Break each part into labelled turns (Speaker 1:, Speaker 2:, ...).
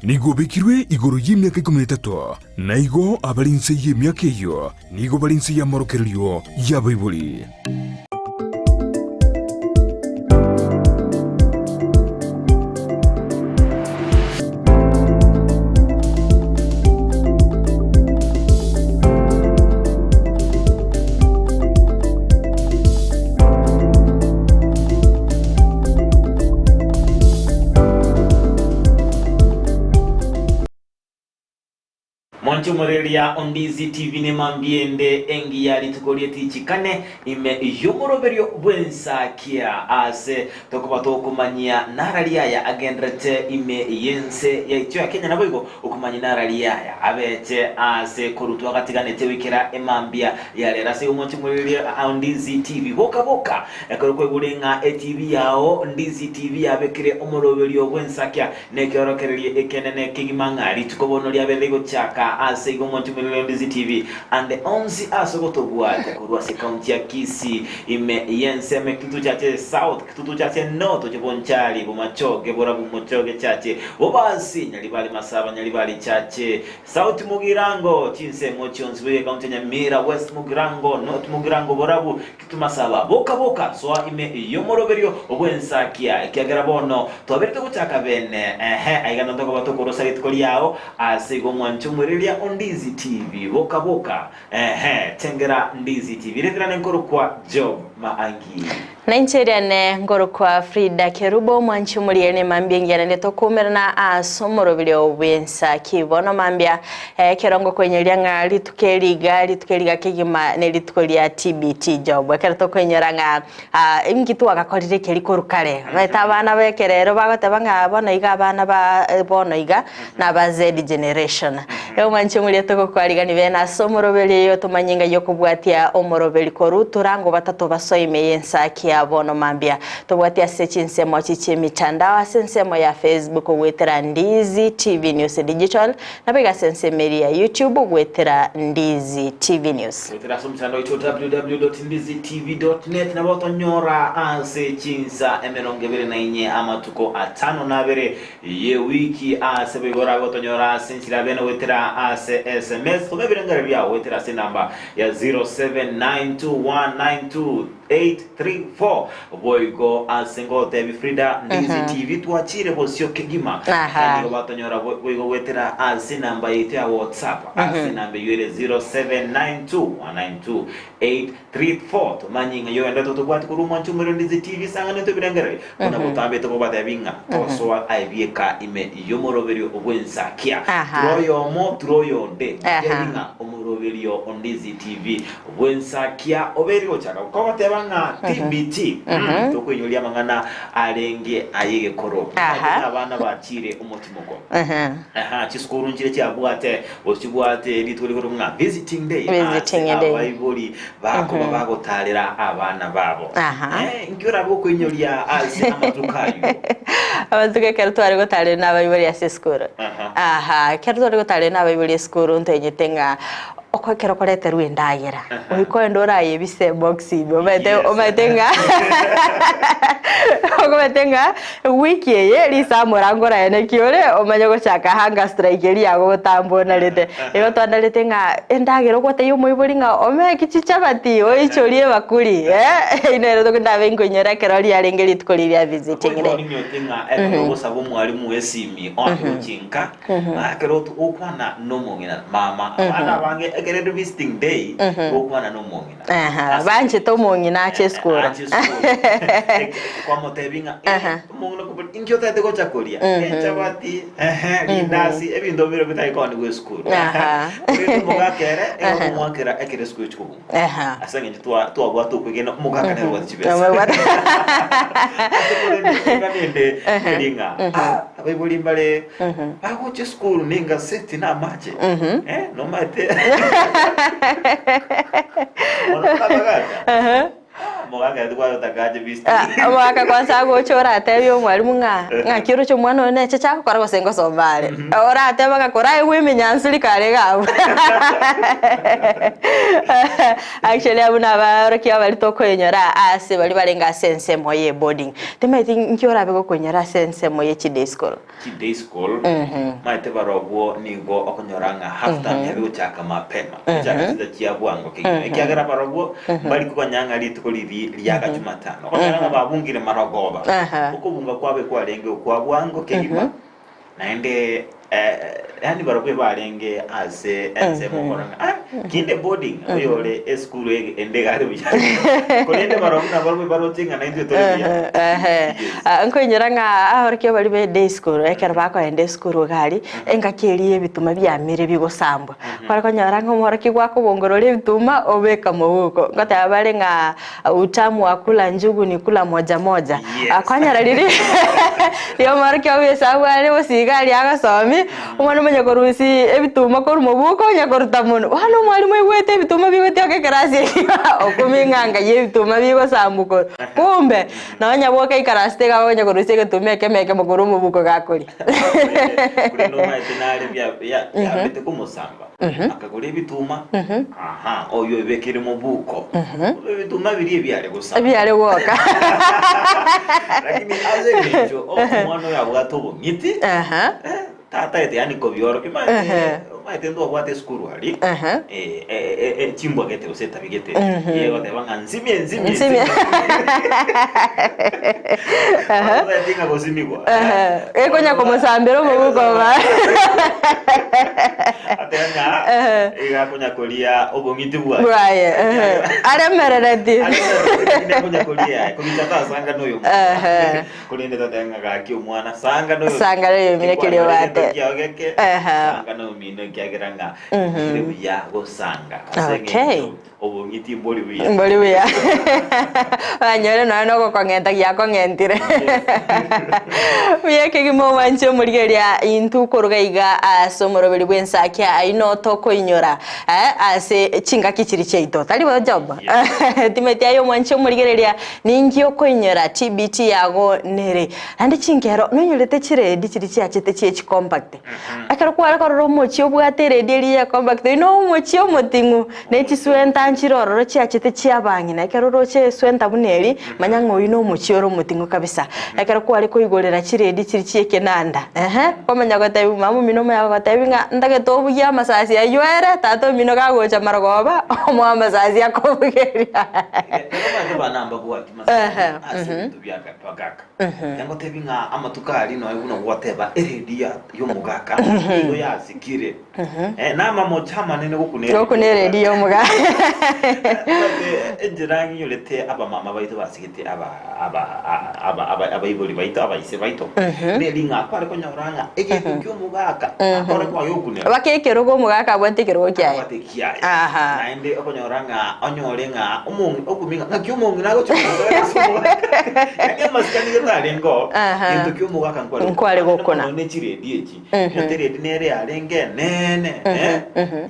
Speaker 1: nigo obekirwe igoro y'emiaka ikomi na etato, na igo abare inse y'emiaka eyio nigo bare inse y'amorokererio y'abaibori.
Speaker 2: Monche omoreria o Ndizi TV nemambia ende engiya rituko rie tichikane ime y'omoroberio bw'ensakia ase tokoba tokomanyia narari aya agenderete ime y'ense yaito ya Kenya naboigo okomanyia narari aya abete ase korutwa agatiganete goikera emambia ya rero ase igo monche omoreria o Ndizi TV boka boka ekero kwaigure ng'a etv yao Ndizi TV yabekire omoroberio bw'ensakia Nekeorokererio ekenene kegima ng'a rituko bono riabeire rigochaka ase igo omonto omoirori o Ndizi TV ande onsi ase ogotobwate korwa ase ekaunti ya Kisii ime y'ensemo Kitutu Chache South, Kitutu Chache North, oche Bonchari, Bomachoge, Borabu, Mochoge Chache, Bobasi, Nyaribari Masaba, Nyaribari Chache, South Mugirango, chinsemo chionsi boigo ekaunti ya Nyamira, West Mugirango, North Mugirango, Borabu, Timasaba boka boka, soa ime y'omoroberio bw'ensakia, ekiagera bono twaberete gochaka bene. Ehe, aiga ntokoba tokorosa rituko riao, ase igo mwanche omwereria o Ndizi TV. Boka boka, ehe, chengera Ndizi TV. Retera nenkorokwa Job Maangi.
Speaker 3: Na inche riane nkorokwa Frida Kerubo, mwanche omoriere mambia engiya naende tokoumerana ase omoroberio bw'ensaki. Bono mambia Ekero ngokoinyoria ng'a rituko eri iga, rituko eri iga kegima ne rituko ria TBT Job. Ekero tokoinyora ng'a ah, inki twagakorire ekeri korwa kare. Omanyete abana ba ekerero bagoteba ng'a bono iga abana ba bono iga na aba Z generation. Omwanche omoria togokwarigani bene ase omoroberi oyo tomanye ng'ai okobwatia omoroberi korwa torango batato basoe ime y'ensaki ya bono mambia. Tobwatie ase chinsemo chi chi'emitandao ase ensemo ya Facebook goetera Ndizi TV News Digital, Nabo iga ase ensemo eria ya YouTube goetera Ndizi TV News.
Speaker 2: Goetera ase omotandao oito www.ndizitv.net nabo otonyora ase chinsa emerongo ebere na inye amatuko atano na abere ye wiki ase boigo orabe otonyora ase enchera ya bene goetera ase SMS toma ebirengererio biao goetera ase enamba ya 0792192834 Boigo ase ngotebi Frida Ndizi TV twachire bosio kegima.
Speaker 3: Aha.
Speaker 2: Nigo batonyora bo- boigo goetera ase enamba yaito ya WhatsApp ase enamba eyio ere 0792192834 tomanye ng'a yoende totobwati korwa omwancho omorero Ndizi TV sang'ana intwe ebirengererio buna botambe tokobatebi ng'a tosoa aye bieka ime y'omoroberio bw'ensakia
Speaker 3: Aha.
Speaker 2: ture oyomo ture oyonde
Speaker 3: Aha.
Speaker 2: tebi ng'a omoroberio o Ndizi TV Bw'ensakia obeire gochaka kogoteba ng'a TBT, mm, tokoinyoria amang'ana arenge ay'egekoro.
Speaker 3: Aha.
Speaker 2: Omanyete abana bachire omotimoko. Aha, chisukuru nchire chiabwate gose chibwate rituko rikorokwa ng'a visiting day
Speaker 3: Visiting
Speaker 2: ase
Speaker 3: day.
Speaker 2: abaibori bakoba bagotarera abana babo.
Speaker 3: Aha.
Speaker 2: Eh, inki orabe okoinyoria ase amatuko ayio?
Speaker 3: Amatuko ekero tware gotarera na abaibori ase esukuru.
Speaker 2: Aha.
Speaker 3: Aha, ekero tware gotarera na abaibori esukuru ntwenyete ng'a Oko ekero okoreterwa endagera, goika ogende orayebise ebox ime, omanyete
Speaker 2: Yes.
Speaker 3: omanyete ng'a omanyete ng'a wiki eye risamora nkorayane ki ore omanye gochaka hunger strike eria yago botambe onarete. Igo twanarete ng'a endagera ogotebia omoibori ng'a omeke chichabati oichorie ebakuri eh, eyio nere toki ndabe nkoinyora ekero riarenge rituko riria visiting
Speaker 2: Boigo
Speaker 3: day.
Speaker 2: ninyote ng'a ekero ogosaba omwalimu esimi oake gochia nka Ekero ogokwana nomong'ina, mama, abana abange ekero ere visiting day, gokwana nomong'ina.
Speaker 3: Aha,
Speaker 2: Ase-
Speaker 3: banchete omong'ina ache esukuru.
Speaker 2: Ache esukuru. Ek- Kwamotebia ng'a eh,
Speaker 3: Aha.
Speaker 2: omong'ina okobori, inki otagete gocha koria? Echabati, ehe, rindasi, ebinto bire bitari koonigwa esukuru.
Speaker 3: Aha.
Speaker 2: Korende omogaka ere, nigo okomwakera ekero esukuru echikobunga.
Speaker 3: Aha.
Speaker 2: Ase eng'encho twa- twabwate okwegena omogaka nere obwate chibesa.
Speaker 3: Omobwate.
Speaker 2: Ase korende eng'ana ende eri ng'a ah, abaibori mbare bagocha esukuru na engaseti na amache eh, nomanyete Bono abagaka. Omogaka tibwagotaka ache visiting.
Speaker 3: Ah, omogaka kwanza agocha oratebie omwalimu ng'a ng'aki oroche omwana oyo necheche agokora gose ngosoma are. Orateba ng'a koraegwe emenyansu rika are iga abwo. Actually abwo nabaorokia baria tokoinyora ase baria barenge ase ensemo ye boarding. Timaeti nki orabe gokoinyora ase ensemo ye chiday school?
Speaker 2: Chiday school, maete barobwo nigo okonyora ng'a half term yabe gochaka mapema, gochaka chinsa chia bwango kegima, ekiagera barobwo mbari koganya ng'a rituko riria riaga Jumatano. Okonyora ng'a babungire marogoba, okobunga kwabo ekwarenge okwa bwango kegima, naende yaani barobwo ebarenge ase ensemo okorora ng'a ah, kinde boarding, oyore esukuru ege ende iga are buya, korende barobwo nabarobwo ebaroche ng'a naintwe tore buya.
Speaker 3: Ehe.
Speaker 2: Yes.
Speaker 3: Ah, nkoinyora ng'a abaorokia baria be day school ekero bakoenda esukuru iga aria, engaki eria y'ebituma biamire bigosambwa, kware konyora ng'a omworokigwa akobongorora ebituma obeka moguko, ngoteba bare ng'a utamu wa kula njugu ni kula moja moja.
Speaker 2: Yes.
Speaker 3: Ah, kwanyora riria riria omworokia bwa esabu are gose iga aria agosomia, omwana omanya korusia ebituma korwa mobuko onya koruta monwe, bono omwalimu aigwete ebituma bigotioka ekerasi ekio okumia ng'a ngai ebituma bigosambwa korwa, kumbe Nonya boka aikarasete iga akonya korusia egetuma ekemo ekemo korwa omobuko gakoria.
Speaker 2: Korende omaete nare bia- bia- biambete komosamba, akagora ebituma, aha, oyio oibekire mobuko, ebituma biria ebiare gosamba.
Speaker 3: Ebiare gwoka.
Speaker 2: Lakini ase eng'encho omwana oyo abwate obong'iti,
Speaker 3: Aha.
Speaker 2: eh, Tataete yaani kobiorokia omanyete
Speaker 3: Ehe.
Speaker 2: omanyete ntobwate esukuru aria
Speaker 3: Ehe.
Speaker 2: eh, eh, eh, eh, chimbwa gete gose etabi gete
Speaker 3: Mhm.
Speaker 2: egoteba ng'a nsimie nsimie
Speaker 3: Nsimie. Ehe.
Speaker 2: Otaete ng'a gosimigwa
Speaker 3: Ehe. Ekonya komosambera omobuko ba.
Speaker 2: Ateba ng'a
Speaker 3: Ehe.
Speaker 2: iga akonya koria obong'iti bwaye
Speaker 3: Bwaye. Ehe. Aremerereti.
Speaker 2: Aremerereti, akonya koria kogicha tasanga noyo
Speaker 3: Ehe.
Speaker 2: Korende tateba ng'a gaki omwana, sanga noyo
Speaker 3: Sanga noyo omino keria obwate.
Speaker 2: Egento kiao geke,
Speaker 3: Ehe.
Speaker 2: sanga noyo omino ekiagera ng'a tiri buya gosanga ase
Speaker 3: Okay.
Speaker 2: eng'encho obong'iti mbori buya.
Speaker 3: Mbori buya. Oranyore nonya na ogokong'enta giakong'entire. Buya ekegima omwanche omorigereria intwe koruga iga ase omoroberi bw'ensakia aino tokoinyora eh, ase chingaki chiri chiaito. Tari bo Job? Timeti aye omwanche omorigereria Ninki okoinyora TBT yago nere? Naende chinkero nonyorete chiredi chiria chiachete chie chicompact. Ekero kware korora omochie obwate eredi eria ya compact oyio no omochie omoting'u ne chiswenta nchire ororo chiachete chiabang'ina. Ekero oroche eswenta buna eria, manya ng'a oyio no omochie ore omoting'u kabisa. Ekero kware koigorera chiredi chiria chia ekenanda ehe, kwamanya gotebiwa mama omino omanya gogotebi ng'a ntagete obugie amasasi aywo ere, tata omino kagocha marogoba omoe amasasi akobugeria.
Speaker 2: Ekero omanyete abana mbabwati
Speaker 3: Ehe,
Speaker 2: masani ase ebinto bia bagaka, yangotebi ng'a amatuko aria noe buna gwateba eredi ya y'omogaka nigo yasikire. Eh, na amamocho amanene gokuna eredi
Speaker 3: Gokuna eredi y'omogaka.
Speaker 2: Omanyete enchera ng'inyorete abamama baito basigete aba aba aba aba abaibori baito abaise baito, neri ng'a kware konyora ng'a egento ki'omogaka akore kwayokunera.
Speaker 3: Baka ekerogo omogaka abwate ekerogo kiaye.
Speaker 2: Abwate ekiaye.
Speaker 3: Aha.
Speaker 2: Naende okonyora ng'a onyore ng'a omong'ina okumia ng'a ng'aki omong'ina agochia komosoera ase omogaka. Yaani amasikani gete arenge oo,
Speaker 3: Aha.
Speaker 2: gento kia omogaka nkware
Speaker 3: Nkware gokuna.
Speaker 2: Mono ne chiredi echi, nyota eredi nere yarenge enene, eh,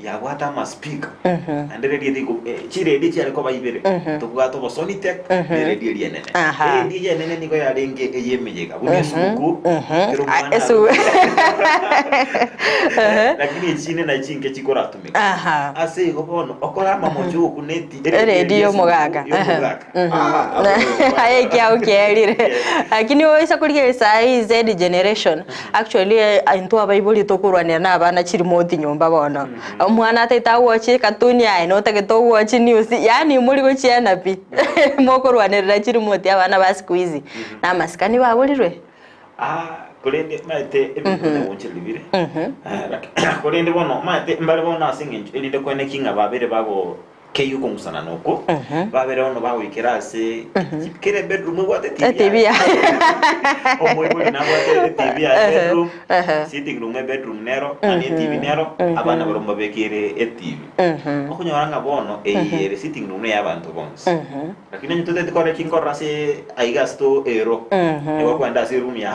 Speaker 2: yabwate amaspeaker. Naende eredi eri igo eh, chiredi chiare koba ibere, tobwate obosonitek na eredi eria enene.
Speaker 3: Aha.
Speaker 2: Eredi eye enene nigo yarenge eye emeyega, buna esuguku, ekero
Speaker 3: Ah,
Speaker 2: omwana
Speaker 3: esugu-
Speaker 2: Lakini echinde nachi chinke chikoratumeka.
Speaker 3: Aha.
Speaker 2: Ase igo bono okore amamocho ogokuna eti
Speaker 3: Eredi y'omogaka.
Speaker 2: y'omogaka. Ah, abo-
Speaker 3: Aye ekiao kiarire. Lakini oisa korigereria sahi Z generation actually eh, intwe abaibori tokorwanera na abana chirimoti nyomba bono. Omwana ataete agochi ekatuni aye notagete ogochi news yaani mori gochiana pi. Mokorwanerera chirimoti abana ba siku hizi. Na amasikani baborirwe.
Speaker 2: Ah, korende maete ebinto nyagonchereri bire. Eh, laki- korende bono maete mbare bono ase eng'encho erinde koeneki ng'a babere bago kei okong'usanana okwo, babere bono bagoikera ase kera ebedroom ebwate etibi
Speaker 3: Etibi
Speaker 2: yaye.
Speaker 3: yaye.
Speaker 2: Omoibori nabwate etibi yaye bedroom,
Speaker 3: Ehe.
Speaker 2: sitting room ebedroom nero, naende etibi nero, abana barobwo mbabekere etibi. Okonyora ng'a bono eye ere sitting room neya abanto bonsi. Lakini onye totagete korora eki nkorora ase aiga ase to ero, nigo okoenda ase eroom yao.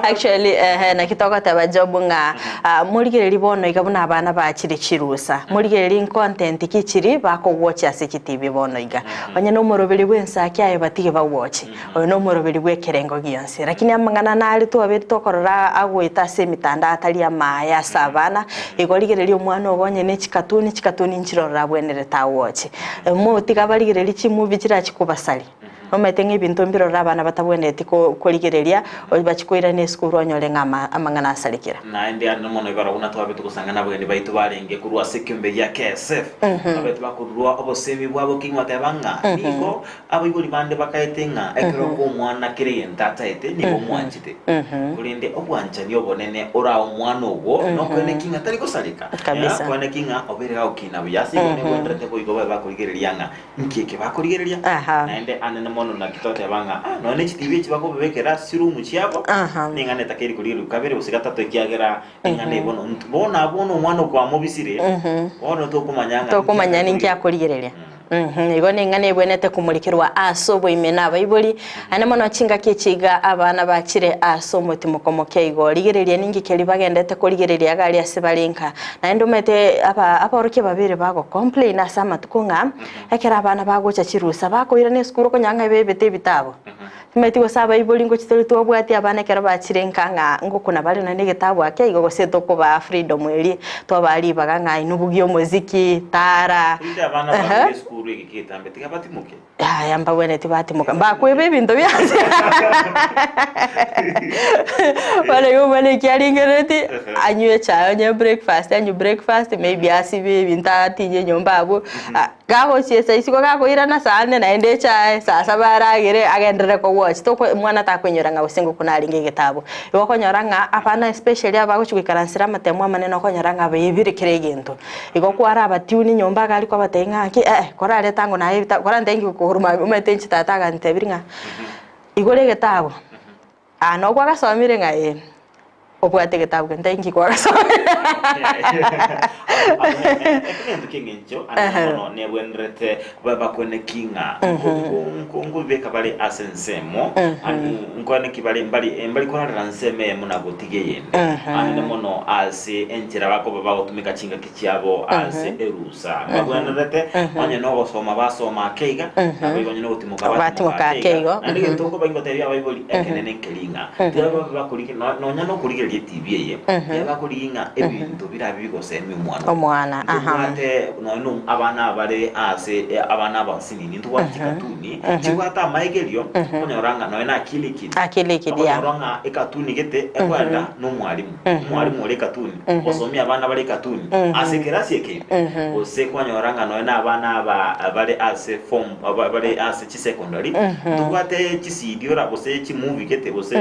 Speaker 3: Actually ehe naki togoteba Job ng'a ah, morigererie bono iga buna abana bachire chirusa, morigererie ncontent. content ki chiri bakogwochia ase chitibi bono iga. Onye nomoroberi bw'ensaki aye batige bagwoche, oyo nomoroberi bw'ekerengo gionsi. Lakini amang'ana nare twabeire tokorora agoeta ase emitandao atari amaaya ase abana, igo rigereria omwana ogo onye ne chikatuni, chikatuni nchirororo abwenerete agwoche. Motiga barigererie chimovie chirachi kobasaria. Omanyete ng'a ebinto mbirore abana batabwenereti korigereria, bachie koirana esukuru onyore ng'a amang'ana asarekire.
Speaker 2: Naende ande mono igoro buna twabete gosanga nabageni baito barenge korwa ase ekeombe gia KSF, babete bakorua obosemi bwabo kegima bateba ng'a nigo abaibori bande bakaete ng'a ekero kw'omwana kera egento ataete nigo omwanchete. Korende obwanchani obonene orae omwana obwo nokoeneki ng'a tari gosareka,
Speaker 3: Kabisa.
Speaker 2: koeneki ng'a obeire gagokina buya. Ase igo negwenderete boigo babe bakorigereria ng'a Inki eke bakorigereria?
Speaker 3: Aha.
Speaker 2: Naende anene mono naki toteba ng'a ah, nonya ne chitibi echi bakobabekera ase chirumu chiabo,
Speaker 3: Aha.
Speaker 2: neng'ana etakeire korigereria kabere gose gatato ekiagera eng'ana eye bono nt- bono abwo bono omwana okwamobisire, bono tokomanya ng'a
Speaker 3: Tokomanya ninki
Speaker 2: akorigereria.
Speaker 3: akorigereria. Mhm, igo neng'ana ebwenerete komorekerwa ase oboime na abaibori, naende mono chingaki echi iga abana bachire ase omotimoko moke igo. Rigereria ninki keria bagendete korigereria iga aria ase bare nka. Naende omanyete aba aborokia babere bago complain ase amatuko ng'a ekero abana bagocha chirusa bakoirana esukuru okonyora ng'a ebebete ebitabu. Timanyeti gose abaibori ngochi tori twabwati abana ekero bachire nka ng'a ngokuna bare nonye na egetabu ake igo gose tokobaa freedom eria twabaa ribaga ng'a inwe bugia omoziki, tara,
Speaker 2: Rinde abana
Speaker 3: ehe.
Speaker 2: barure esukuru eke getambe tiga batimoke.
Speaker 3: Yaya mbabwenereti batimoka mbakweba ebinto bionsi bono igo omwana eki aringerereti anywe echae onye breakfast anywe breakfast maybe asibe ebinto atinye enyomba abwo gagochiesa isiko gakoirana saa nne naende echae saa saba aragere agenderere kogwochi toko omwana takoinyora ng'a gose ngokuna arenge egetabu. Igo okonyora ng'a abana especially abagochi goikaransera amatemo amanene okonyora ng'a baebire kera egento. Igo kwarabatune nyomba iga aria kwabatebia ng'a ng'aki eh korarete ango naye ebitabu korantebie nki korwa mambia omanyete inche tata agantebirie ng'a igora egetabu, aa noo kwagasomire ng'a eh, obwate egetabu kende nki kwagasomire.
Speaker 2: Eke negento ki'engencho anene mono nebwenerete bakweneki ng'a nkobibeka bare ase ensemo, nkweneki bare mbari korarera nsemo eyemo na gotiga eyende. Anene mono ase enchera bakoba bagotumeka chingaki chiabo ase erusa. Mbagwenerete onye nogosoma basoma ake iga, naboigo onye nogotimoka batimoka ake iga. Naende egento nkoba ingotebia abaibori ekenene nkeri ng'a tiga babe bakorigia nonya nokorigereria etibi eye, tiga bakorigia ng'a ebinto birabe bigosemia omwana oyo.
Speaker 3: Omwana, aha.
Speaker 2: Ntobwate nonya no abana abare ase abana abasinini ntobwate chikatuni chibwate amaegerio okonyora ng'a nonya na akili ekiri.
Speaker 3: Akili ekiri, yeah.
Speaker 2: Okonyora ng'a ekatuni gete ekoenda na omwalimu, omwalimu ore ekatuni osomia abana bare ekatuni ase ekerasi eke ime. Gose kwanyora ng'a nonya na abana aba bare ase form bare ase chisecondary ntobwate chisidi ora gose chimovie gete gose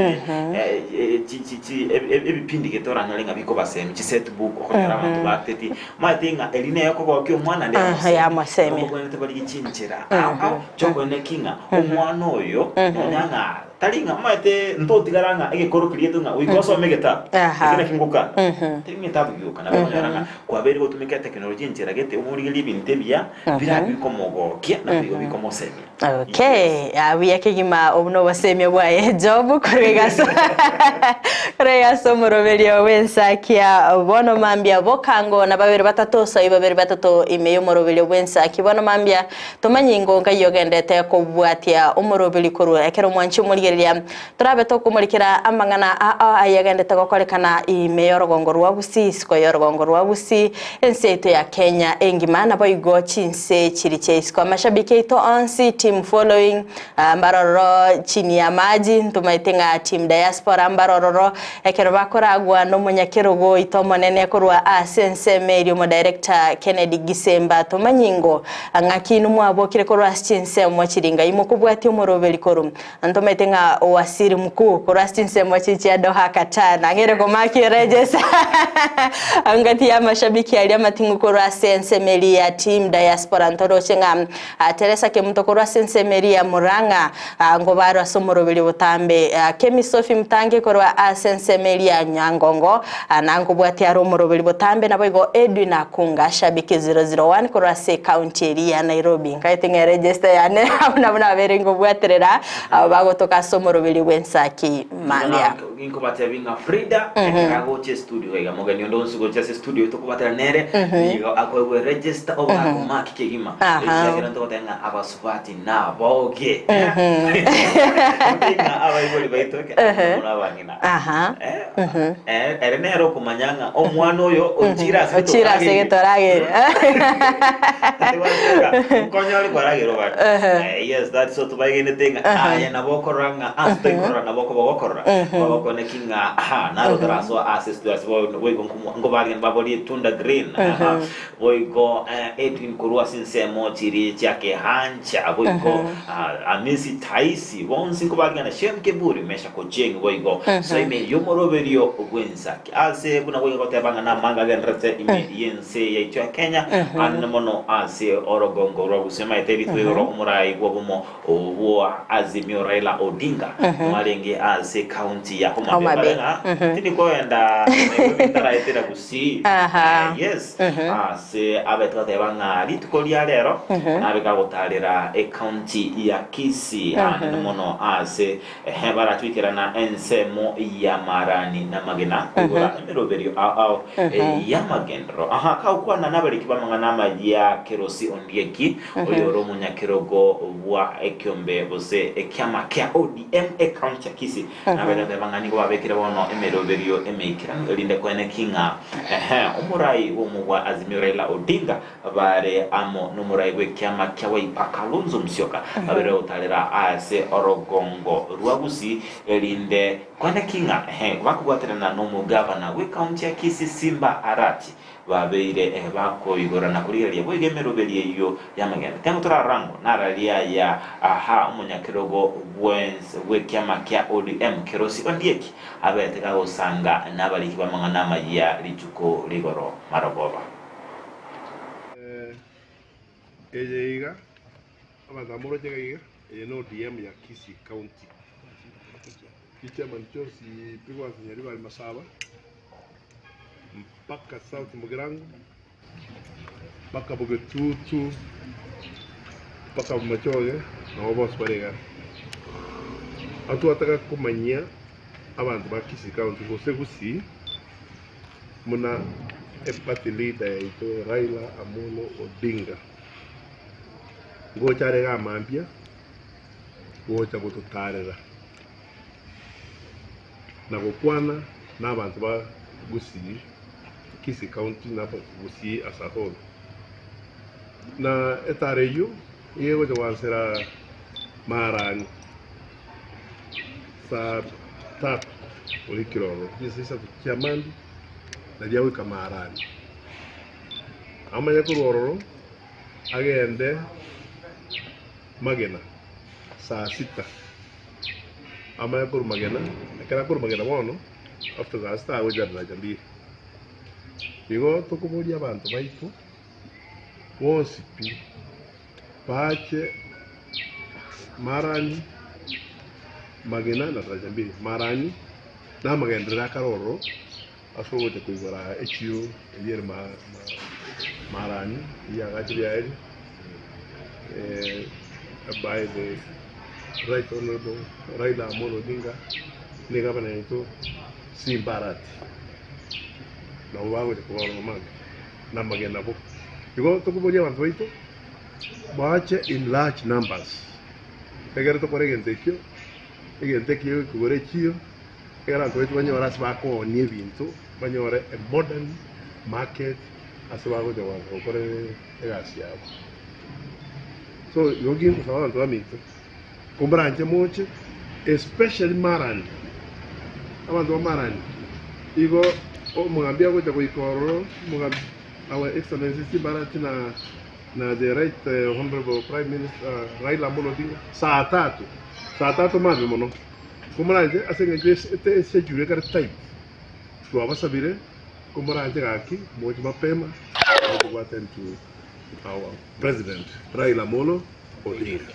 Speaker 2: chi ebipindi gete oranyore ng'a bikobasemia chiset book okonyora abanto baateti Omanyete ng'a eri neye okogokia omwana naende
Speaker 3: Aha, yamosemia.
Speaker 2: Nigo obwenerete barigie chinchera ao ao chiokoeneki ng'a omwana oyo nonya ng'a tari ng'a omanyete ntotigara ng'a egekoro keria gieto ng'a goika osome egetabu
Speaker 3: Aha.
Speaker 2: eke naki ngokana tari ng'a etabu gioka nabo okonyora ng'a kwabeire gotumeka eteknolojia enchera gete omorigererie ebinto ebiya birabe bikomogokia na boigo bikomosemia.
Speaker 3: Okay, ah, buya kegima obu nobosemia bwaye Job korwa egaso korwa egaso omoroberio bw'ensakia bono mambia bokango na babere batato soi babere batato ime y'omoroberio bw'ensaki bono mambia tomanyi ingo nkai ogendete kobwatia omoroberi korwa ekero omwanchi omorigereria torabe tokomorikera amang'ana ao ayagendete gokorekana ime y'orogongo rwa Gusii isiko y'orogongo rwa Gusii Ense yaito ya Kenya engima naboigo chinse chiri chia isiko. Amashabiki aito onsi team following ah, mbarororo chini ya maji ntomaete ng'a team diaspora mbarororo ekero bakoragwa nomonyakerogo oito omonene korwa ase ensemo eria omodirector Kennedy Gisemba tomanyi ngo ng'aki inwe mwabokire korwa ase chinsemo chiri ngai mokobwatia omoroberi korwa Ntomaete ng'a owasiri mkuu korwa ase chinsemo echi chia Doha Qatar nang'eire komaki register ngati ya amashabiki aria amating'u korwa ase ensemo eria ya team diaspora ntoroche ng'a ah, Teresa Kemunto korwa ase ensemo eria ya Murang'a ah, ngobarwe ase omoroberi botambe ah, Kemi Sophie Mtange korwa ase ensemo eria ya Nyangongo ah, nankobwatia are omoroberi botambe naboigo Edwin Akunga shabiki 001 korwa ase ecounty eria ya Nairobi. Nkaete ng'a eregister yane abwo nabwo nabeire nkobwaterera abo bagotoka ase omoroberi bw'ensaki mambia.
Speaker 2: Inkobatebi ng'a Frida ekero agocha estudio iga mogeni onde onsi gocha ase estudio tokobatera nere nigo akoegwa eregister obe akomaki kegima
Speaker 3: Aha.
Speaker 2: ekiagera ntogoteba ng'a abasubati naboge ng'a abaibori baito mono abang'ina
Speaker 3: Aha.
Speaker 2: Eh, eh, ere nere okomanya ng'a omwana oyo ochire ase
Speaker 3: Ochire ase getorageire.
Speaker 2: Nkonyore kwaragera obare. Eh, yes that's so tobaigenete ng'a aye nabo okorora ng'a ase toikorora nabo okoba ogokorora kwaba ki ng'a aha naro tarasoa ase studio ase bo- boigo nkomo- nkobarigani baborie tunda green aha boigo eh, Edwin korwa ase ensemo chiria chia kehancha boigo ah, Amisi Taisi bonsi nkobarigana Shem Keburi Mesha Kocheng boigo so ime y'omoroberio bw'ensaki ase buna goika goteba ng'a namanga agenderete ime y'ense yaito ya Kenya anene mono ase orogongo rwa Gusii maete ebitwe igoro omorai bw'obomo Obwo Azimio Raila Odinga mwarenge ase county ya Homa
Speaker 3: Homa
Speaker 2: Bay
Speaker 3: Bay.
Speaker 2: bare ng'a tindi koenda Nairobi ntaraetera Gusii.
Speaker 3: Aha.
Speaker 2: Eh, yes ase abete bateba ng'a rituko ria rero nabe kagotarera ecounty ya Kisii anene mono ase ehe barachwikerana ensemo ya Marani na Magena koigora emeroberio ao ao y'amagenderero. Aha kagokwana nabariki b'amang'ana amaya Kerosi Ondieki Oyore omonyakerogo bwa ekiombe gose ekiama kia ODM ecounty ya Kisii nabere goteba ng'a nigo babekire bono emeroberio emeikeranu erinde koeneki ng'a ehe omorai bw'omobwa Azimio Raila Odinga bare amo nomorai bw'ekiama kia Wiper Kalonzo Musyoka babere gotarera ase orogongo rwa Gusii erinde koeneki ng'a ehe bakobwaterana nomogavana bw'ecounty ya Kisii Simba Arati Babeire bakoigorana korigereria boigo emeroberio eyio y'amagendo. Tengo torarora ng'o nararia aya aha omonyakerogo bw'ense bw'ekiama kia ODM Kerosi Ondieki abete gagosanga nabariki b'amang'ana amayia rituko rigoro marogoba.
Speaker 4: Eye iga, abanto aba moroche iga iga, eye ne ODM ya Kisii County. Chichairman chionsi pi goansa Nyaribari Masaba. Mpaka South Mugirango, mpaka Bogetutu, mpaka Bomachoge, nabo bonsi bare igaa. Abwo twataka komanyia abanto ba Kisii County gose Gusii buna eparty leader yaito Raila Amolo Odinga ngocha are igaa mambia gocha gototarera. na gokwana nabanto ba Gusii, Kisii County na Gusii as a whole. Na etara eyio nigo egocha goansera maarani saa tatu oikire ororo, chinsa isato chia mambia naria agoika maarani. Amanye korwa ororo agende Magena saa sita. Amanye korwa magena, ekero akorwa magena bono, after saa sita agocha daraja mbili. Igo tokoboria abanto baito bonsi pi, bache Marani, Magena na daraja mbili. Marani na amagenderero akare ororo ase ogocha koigora echiro eyio ere Marani, eyio yagachire yaeria by the Right Honourable Raila Amolo Odinga na egavana yaito Simba Arati nabo bagocha koba ororo mambia na amagena bo. Igo tokoboria abanto baito bache in large numbers egere tokore egento ekio, egento ekio gekogora echiro ekero abanto baito banyore ase bakoonia ebinto banyore a modern market ase bagocha gokora egasi yabo. So igo gingosaba abanto baminto, komboranche moche especially Marani, abanto ba Marani, igo omogambi agocha goika ororo, omogambi our excellency Simba Arati na na the right honourable prime minister Raila Amolo Odinga saa tatu, saa tatu mambia mono, komoranche ase eng'encho ese eschedule ekare tight, twabasabire komoranche gaki moche mapema moche go attend to our president Raila Amolo Odinga.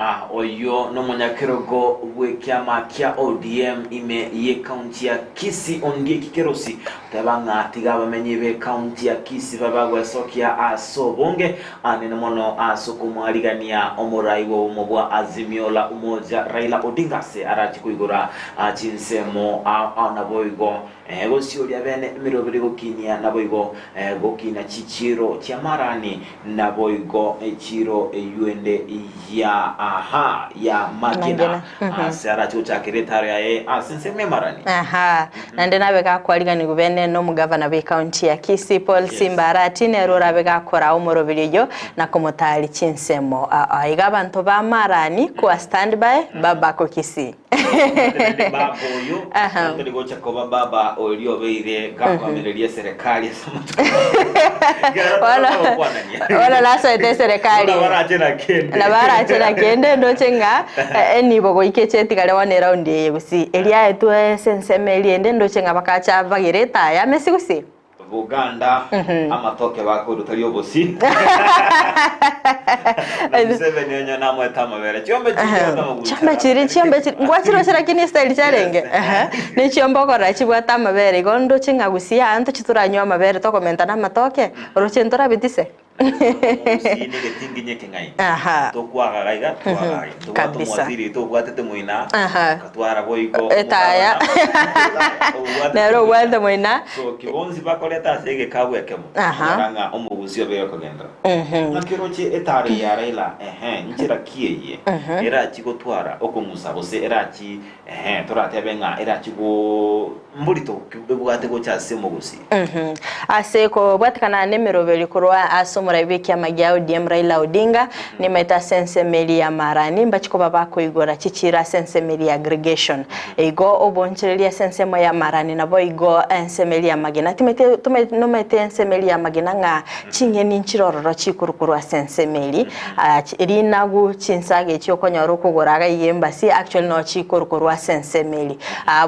Speaker 2: Ah, oyio nomonyakerogo bw'ekiama kia ODM ime y'ekaunti ya Kisii Ondieki Kerosi oteba ng'a tiga abamenyi b'ekaunti ya Kisii babe bagwesokia ase obonge anene mono ase okomwarigania omorai bw'obomo bwa Azimio la Umoja Raila Odinga ase arache koigora chinsemo ao ao naboigo gosioria bene emeroberi gokinia naboigo gokina chichiiro chi'amarani Naboigo echiiro eyio ende ya aha ya magena,
Speaker 3: Magena.
Speaker 2: ase arache gochakera etaaro yaye ase ensemo y'amarani.
Speaker 3: Aha, naende nabe gakwariganigwa bene nomogavana bw'ecounty ya Kisii Paul
Speaker 2: Yes.
Speaker 3: Simba Arati nere orabe gakora omoroberi oyio na komotari chinsemo. Aa iga abanto ba Marani kwa standby babako Kisii.
Speaker 2: Naende baba oyo
Speaker 3: Aha.
Speaker 2: tari gocha koba baba oria obeire gakoamereria eserekari ase amatuko.
Speaker 3: Bono bono nasoete eserekari
Speaker 2: Bono barache na kende.
Speaker 3: Nabo arache na kende ndoche ng'a eh, enibo goika eche etigare bono eraundi eye gusii. Eria aetwe ase ensemo eria ende ndoche ng'a bakacha bagere etaya amesi gusii.
Speaker 2: Buganda amatoke bakorwa tari obosi. Na Museveni onye namoete amabere. Chiombe chiri amagucha.
Speaker 3: Chiombe chiri chiombe chiri ngwachiroche lakini estyle chiarenge
Speaker 2: Yes.
Speaker 3: Ehe. Ne chiombe okorora chibwate amabere igo ndoche ng'a gusii aa ntochi toranywa amabere tokomenta na amatoke oroche ntorabetise.
Speaker 2: Omogusii negetinginye ekeng'aini.
Speaker 3: Aha.
Speaker 2: Tokwagaga iga twagaga iga. Tobwate
Speaker 3: Kabisa.
Speaker 2: omowaziri oito obwatete moina,
Speaker 3: Aha.
Speaker 2: akatwara boigo
Speaker 3: Etaya.
Speaker 2: omogabana, obwatete
Speaker 3: Nere obwate
Speaker 2: moina.
Speaker 3: moina.
Speaker 2: So ki bonsi bakoreta ase egekabu ekemo,
Speaker 3: Aha.
Speaker 2: onyora ng'a omogusii obeire okogenderera. Ng'aki oroche etaro eye ya Raila, ehe, nchera ki eye erachi gotwara okong'usa gose erachi Ehe, toratebe ng'a erachi go mborito ki ebwate gocha ase omogusii.
Speaker 3: Ase kobwatekana nemeroberi korwa ase omorai bw'ekiama gia ODM Raila Odinga, nimaete ase ensemo eria ya Marani mbachi koba bakoigora chichiiro ase ensemo eria ya aggregation. Igo obonchoreria ase ensemo ya Marani naboigo ensemo eria ya Magena. Timanyete tomaete nomaete ensemo eria ya Magena ng'a ching'eni nchire ororo chikorwa korwa ase ensemo eria. Rinagu chinsaga echi okonyora okogora iga iga embasi actually no chikorwa korwa ase ensemo eria.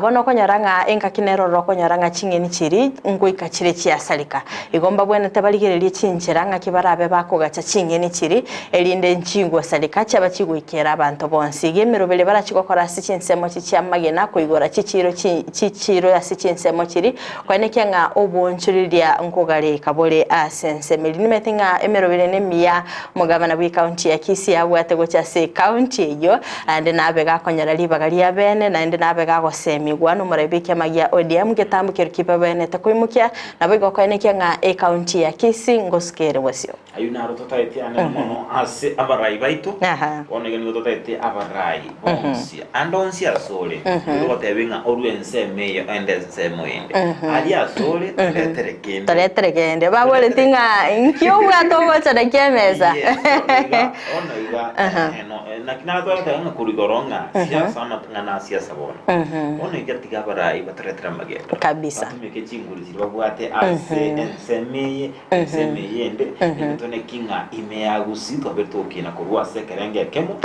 Speaker 3: Bono okonyora ng'a engaki nere ororo okonyora ng'a ching'eni chiria ngoika chire chiasareka. Igo mbabwenerete barigererie chinchera ng'aki barabe bakogacha ching'eni chiria erinde nchigosareka chiaba chigoikera abanto bonsi. Iga emeroberi barachie gokora ase chinsemo echi chi'amagena koigora chichiiro chi chichiiro ase chinsemo chiria Koenekia ng'a oboonchoreria nkogareka bore ase ensemo eria. Nimanyete ng'a emeroberi nemiya omogabana bw'ecounty ya Kisii abwate gocha ase ecounty eyio, naende nabe gakonyora ribaga ria bene, naende nabe gagosemigwa nomorai bw'ekiama gia ODM getambo keria kibabenerete koimokia, naboigo koenekia ng'a ecounty ya Kisii ngosuka ere bosio.
Speaker 2: Ayio naro totaete anene mono ase abarai baito, bono iga nigo totaete abarai bonsi, ande onsi asore, nigo togotebia ng'a orue ensemo eye oende ensemo ende, aria asore toretere kende.
Speaker 3: Toretere kende. Baboreti ng'a nki obwate ogocha nakio emesa.
Speaker 2: Yes, bono iga, bono iga, eh, no, eh, naki natware ng'a korwa igoro ng'a siasa amang'ana a siasa bono. Bono iga tiga abarai batoretere amagendo.
Speaker 3: Kabisa.
Speaker 2: Batumeke chinguru chiria babwate ase ensemo eye, Ensemo eye ende egetone ki ng'a ime ya Gusii twabeire togokina korwa ase ekerengo ekemo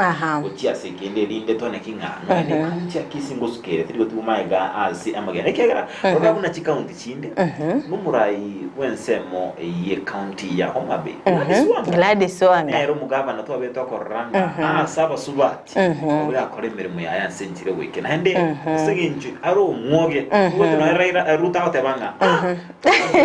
Speaker 2: gochia ase ekende erinde tone ki ng'a nonya ne ekaunti ya Kisii ngosuka ere teri gotigwa magega ase amagena ekiagera rora buna chikaunti chinde nomorai bw'ensemo y'ekaunti ya Homa Bay Gladys Wanga
Speaker 3: Gladys Wanga.
Speaker 2: nere omogabana twabeire tokorora ng'a ase abasubati oria akora emeremo yaye ase enchera egoikera naende ase eng'encho are omwoge obwate nonya Raila Ruto agoteba ng'a ah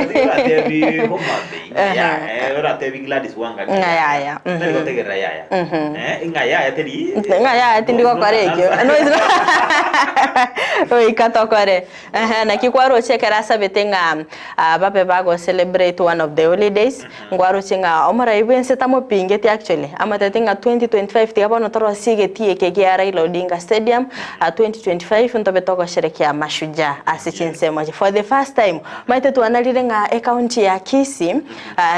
Speaker 2: Oratebi Homa Bay ng'a yaya, eh, oratebi Gladys Wanga ng'a
Speaker 3: Ng'a yaya, mhm.
Speaker 2: Tari gotegerera yaya. Eh, ng'a yaya teri
Speaker 3: Ng'a yaya tindi gokora ekio. No, it's not. Goika tokore. Ehe, naki kwaroche ekero asabete ng'a ah, babe bago celebrate one of the holidays, nkwaroche ng'a omorai bwense tamopingeti actually, amotebeti ng'a 2025 tiga bono torosie egetii eke gia Raila Odinga Stadium, 2025 ntobe togosherekea Mashujaa ase chinsemo echi. For the first time, omanyete twanarire ng'a ecounty ya Kisii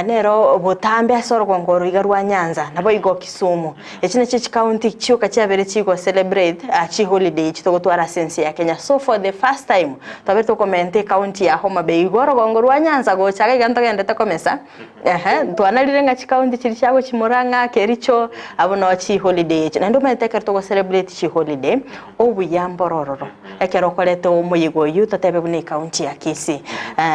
Speaker 3: nero botambe ase orogongo oro iga rwa Nyanza naboigo Kisumu. Echi nachio chicounty chioka chiabere chigo celebrate chiholiday echi togotwara ase ense ya Kenya. So for the first time twabere tokomenta ecounty ya Homa Bay igo orogongo rwa Nyanza gocha iga iga ntogendete komesa. Ehe, ntwanarire ng'a chikaunti chiria chiagochimora ng'a Kericho, abwo noo chiholiday echi. Naende omanyete ekero togo celebrate chiholiday, obuya mboro ororo. Ekero okoreta omoyega oyio totebe buna ekaunti ya Kisii,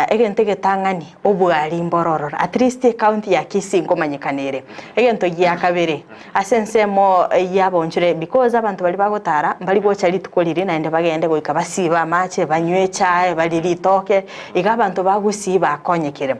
Speaker 3: egento egetang'ani, obwari mboro ororo. At least ekaunti. ya Kisii nkomanyekana ere. Egento gia kabere, ase ensemo y'abaonchore because abanto baria bagotara mbari gocha rituko riria naende bagende goika basibe amache, banywe echae, barie ritoke, iga abanto ba Gusii bakonyekire.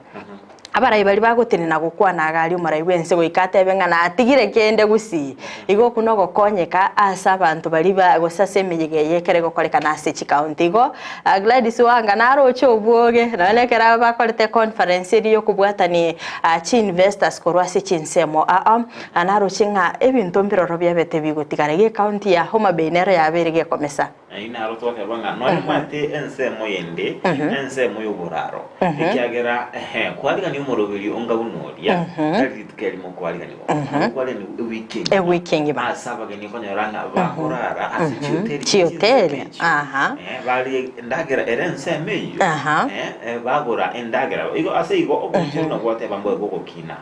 Speaker 3: Abarai baria bagotenena gokwana iga aria omorai bw'ense goika atebe ng'a natigire kende gusii. Igo okwo nogokonyeka ase abanto baria ba gose ase emeyega eye ekero egokorekana ase chikaunti. Igo Gladys Wanga naroche obwoge nonya na ekero bakorete econference eria yokobwatani chiinvestors korwa ase chinsemo ao naroche ng'a ebinto mbiroro biabete bigotigara. Iga ekaunti ya Homa Bay nero yabeire gekomesa.
Speaker 2: Nainwe naro twateba ng'a nonya omanyete ensemo yende, ensemo y'oboraro, ekiagera ehe, kwarigania omoroberi onga buna oria, tari rituko erimo kwariganigwa, nabo kwariganigwa ewiki engima.
Speaker 3: Ewiki engima.
Speaker 2: Ase abageni okonyora ng'a bakorara ase chihoteli
Speaker 3: Chihoteli,
Speaker 2: chinsemo echio,
Speaker 3: aha.
Speaker 2: barie endagera ere ensemo eyio,
Speaker 3: Aha.
Speaker 2: bagora endagera. Igo ase igo obochenu nabwo gwateba mbobe bogokina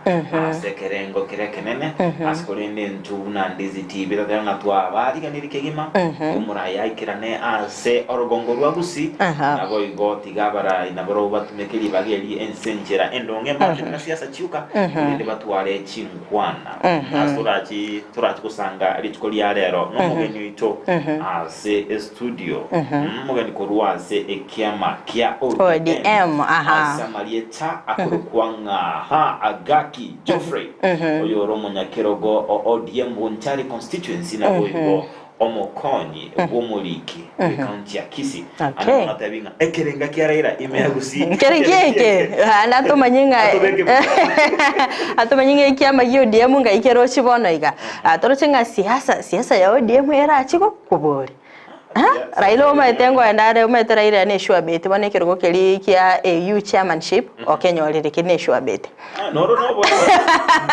Speaker 2: ase ekerengo keria ekenene, ase korende intwe buna Ndizi TV totebe ng'a twabariganirie kegima, omorai aikerane ase orogongo rwa Gusii, naboigo tiga abarai nabarobwo batumeke ribaga eri ense enchera endonge mbache buna siasa chioka, korende batware chinkwana. Ase torachi torachi gosanga rituko ria rero nomogeni oito ase estudio, omogeni korwa ase ekiama kia ODM,
Speaker 3: ODM, aha.
Speaker 2: ase amarieta akorokwa ng'a ha Agaki Geoffrey, oyore omonyakerogo o ODM Bonchari Constituency naboigo omokonyi bw'omoriki bw'ecounty ya Kisii.
Speaker 3: Okay.
Speaker 2: Ande monatebi ng'a ekerenga kia Raila ime ya Gusii
Speaker 3: Nkere kieke naende atomanye ng'a
Speaker 2: Atobeke buya.
Speaker 3: atomanye ng'a ekiama gia ODM ngai kerochi bono iga. Ah, toroche ng'a siasa siasa ya ODM erachi gokoboria. Ah, Raila omanyete ngoenda are omanyete Raila ne sure bet bono ekerogo keria kia AU chairmanship okenyorire keria ne sure bet.
Speaker 2: Ah, noro nobo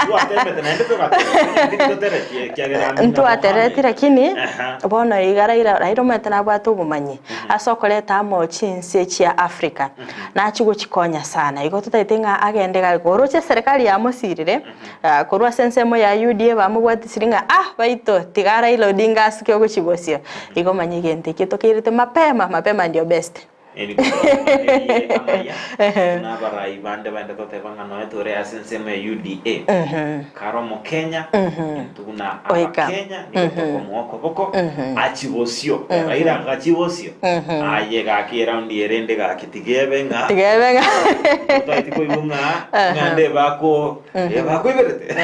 Speaker 2: ntwatemete naende togateba onye toteretie ekiagera Amina
Speaker 3: Ntwatereti
Speaker 2: Mohammed.
Speaker 3: lakini
Speaker 2: Aha.
Speaker 3: bono iga Raila Raila omanyete nabwate obomanyi ase okoreta amo chinse chia Africa nachia gochikonya sana igo totaete ng'a agende iga oroche eserekari yamosirire korwa ase ensemo ya UDA bamobwatisiri ng'a ah baito tiga Raila Odinga asuke ogochia bosio igo manya egento ekio tokeirete mapema mapema ndio best.
Speaker 2: Nigo twabatebirie amaya, buna abarai bande baende toteba ng'a nonya tore ase ensemo ya UDA, kare omokenya, intwe buna
Speaker 3: Oika.
Speaker 2: abakenya nigo tokomoa okoboko achie bosio, Raila agachie bosio, aye gaki eraundi ere ende gaki tiga ebe ng'a
Speaker 3: Tiga ebe ng'a.
Speaker 2: totaeti koigwa ng'a ng'a nde bako bakoiberete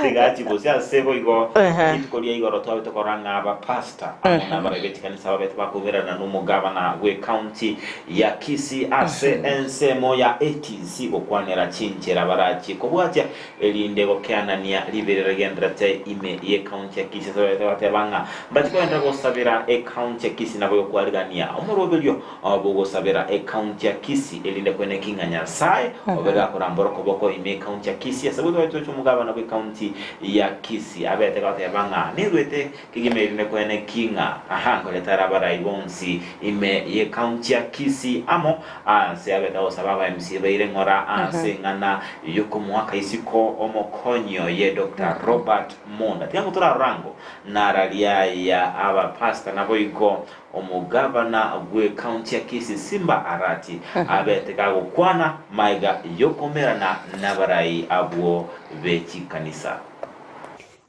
Speaker 2: tiga achie bosio ase boigo rituko ria igoro twabe tokora ng'a abapastor amo nabarai be chikanisa babete bakoberana nomogabana bw'ecounty ya Kisii ase ensemo ya ATC gokwanera chinchera barachie kobwatia erinde gokeanania riberera rigendererete ime y'ecounty ya Kisii ase babete bateba ng'a mbachie kogenderera gosabera ecounty ya Kisii nabo yokwarigania omoroberio bw'ogosabera ecounty ya Kisii erinde kweneki ng'a Nyasae obe gakorambora okoboko ime y'ecounty ya Kisii ase goetwa goetwa omogabana bw'ecounty ya Kisii abete goteba ng'a nerwete Kegima erinde kwene ki ng'a aha nkoretare abarai bonsi ime y'ecounty ya Kisii amo ase abete gosaba aba MCA baire ng'ora ase eng'ana yokomoaka isiko omokonyi oye Doctor Robert Monda. Tiga ngotorarora ango nararia aya aba pastor naboigo omogavana bw'ecounty ya Kisii Simba Arati abete gagokwana maega yokomerana nabarai abwo be chikanisa.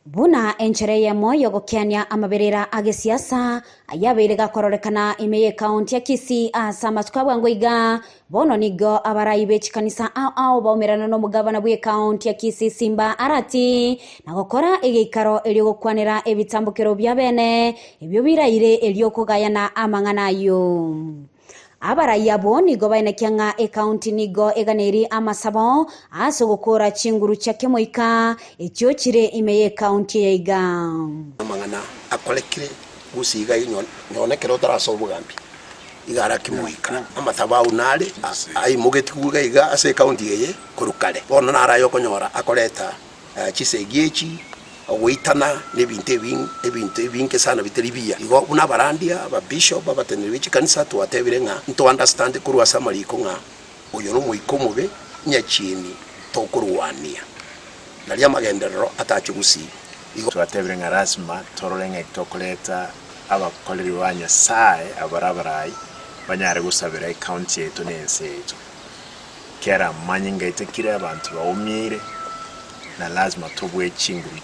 Speaker 5: Buna enchera eyemo y'ogokeania amaberera a gesiasa ayabeire gakororekana ime y'ecounty ya Kisii ase amatuko a bwango iga, bono nigo abarai be chikanisa ao ao baumerana nomogabana bw'ecounty ya Kisii Simba Arati na gokora egeikaro erio gokwanera ebitambokero bia bene ebio biraire erio kogayana amang'ana ayio. Abarai abwo nigo baenekia ng'a ekaunti nigo eganeirie amasabo ase ogokora chinguru chia kemoika echio chire ime y'ekaunti eye iga.
Speaker 6: Amang'ana akorekire gose iga nonye ekero otarase obogambi iga ara kimoika. Amathabau nare aimogetigwe iga iga ase ekaunti eye korwa kare. Bono naro aye okonyora akoreta Chisegi echi, ogoitana, na ebinto ebinto ebinge sana bitari biya. Igo buna abarandia, ababishop, abateneneri be chikanisa twatebire ng'a nto understand korwa ase amariko ng'a oyo nomoika omobe nyachieni tokorwania. Nario amagenderero atache gusii. Igo.
Speaker 7: Twatebire ng'a lasima torore ng'aki tokoreta abakoreri ba Nyasae abare abarai banyare gosabera ecounty yaito na ense yaito. Kera amanyinga aitekire, abanto baumiire, na lasima tobue chinguru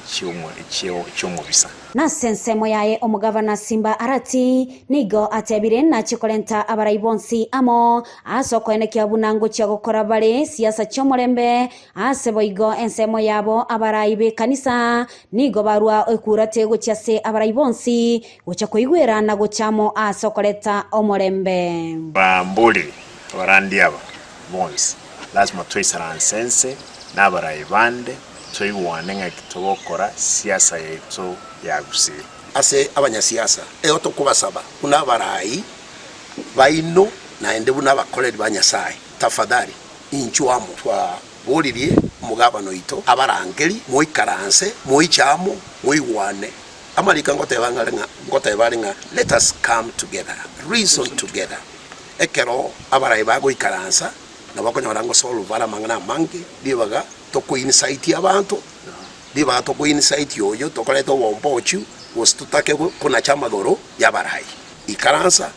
Speaker 7: chi'omobisa.
Speaker 5: Nase ensemo yaye omogavana Simba Arati nigo atebire nachie korenta abarai bonsi amo ase okoenekia buna ngochia gokora bare siasa chi'omorembe. Ase boigo ensemo yabo abarai b'ekanisa nigo barua ekurate gochia ase abarai bonsi gochia koigwera na gocha amo ase okoreta omorembe.
Speaker 7: Bamborire abarandia aba bonsi, lasima toisaranse ense na abarai bande toigwane ng'aki togokora siasa yaito ya Gusii.
Speaker 6: Ase abanyasiasa, ego tokobasaba buna abarai baino naende buna abakoreri ba Nyasae, tafadhali inchuo amo. Twaboririe omogabana oito abarangeri, moikaranse, moiche amo, moigwane. Amariko ngoteba ng'a ngoteba are ng'a let us come together, reason together. Ekero abarai bagoikaransa, nabo okonyora ngosolve bare amang'ana amange, ribaga tokoincite abanto, ribaga tokoincite oyo tokoreta obombochu, gose totake konacha amagoro y'abarai. Ikaransa,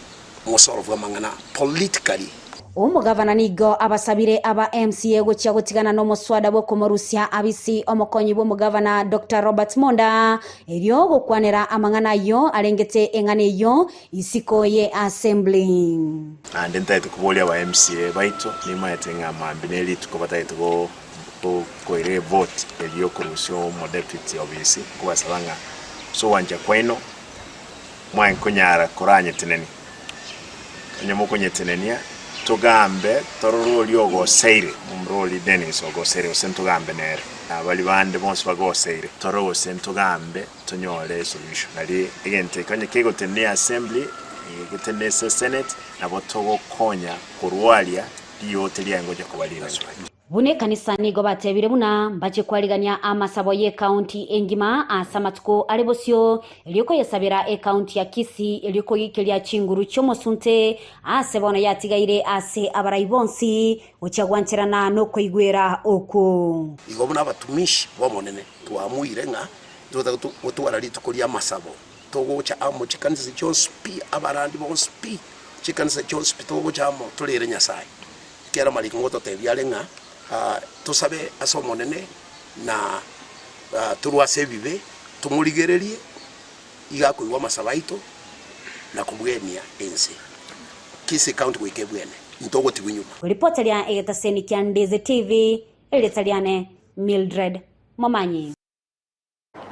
Speaker 6: mosolve amang'ana politically.
Speaker 5: Omogavana nigo abasabire aba MCA gochia gotigana nomoswada bw'okomorusia abisi omokonyi bw'omogavana Doctor Robert Monda erio gokwanera amang'ana ayio arengete eng'ana eyio isiko ye assembly.
Speaker 7: Naende ntagete koboria aba MCA baito, nimaete ng'a mambia ne rituko batagete koira evote eria yokorusia omodeputy obisi, nkobasaba ng'a ase ogwancha kwaino mwaye nkonyara koranyetenenia. Onye mokonyetenenia, togambe torore oria ogoseire, momura oria Dennis ogoseire gose ntogambe nere, na baria bande bonsi bagoseire, torore gose ntogambe tonyore esolution. Nari egento eke onye kegotenenia assembly, getenene ase senate, nabo togokonya korwaria riote riaye ngocha koba rinene.
Speaker 5: Buna ekanisa nigo batebire buna mbache kwarigania amasabo y'ecounty engima ase amatuko are bosio, erio koyesabera ecounty ya Kisii erio koigikeria chinguru chi'omosunte ase bono yatigaire ase abarai bonsi gochia gwancherana nokoigwera okwo.
Speaker 6: Igo buna abatumishi b'Omonene twamoire ng'a totagete gotwara rituko ri'amasabo, togocha amo chikanisa chionsi pi, abarandi bonsi pi, chikanisa chionsi pi togocha amo torere Nyasae. Ekiagera amariko ngototebia are ng'a tosabe ase Omonene na torwe ase ebibe, tomorigererie, iga akoigwa amasabo aito na kobwenia ense. Kisii County goika ebwene, ntogotigwa inyuma.
Speaker 5: Ripota ria egetaseni kia Ndizi TV, erieta riane Mildred Momanyi.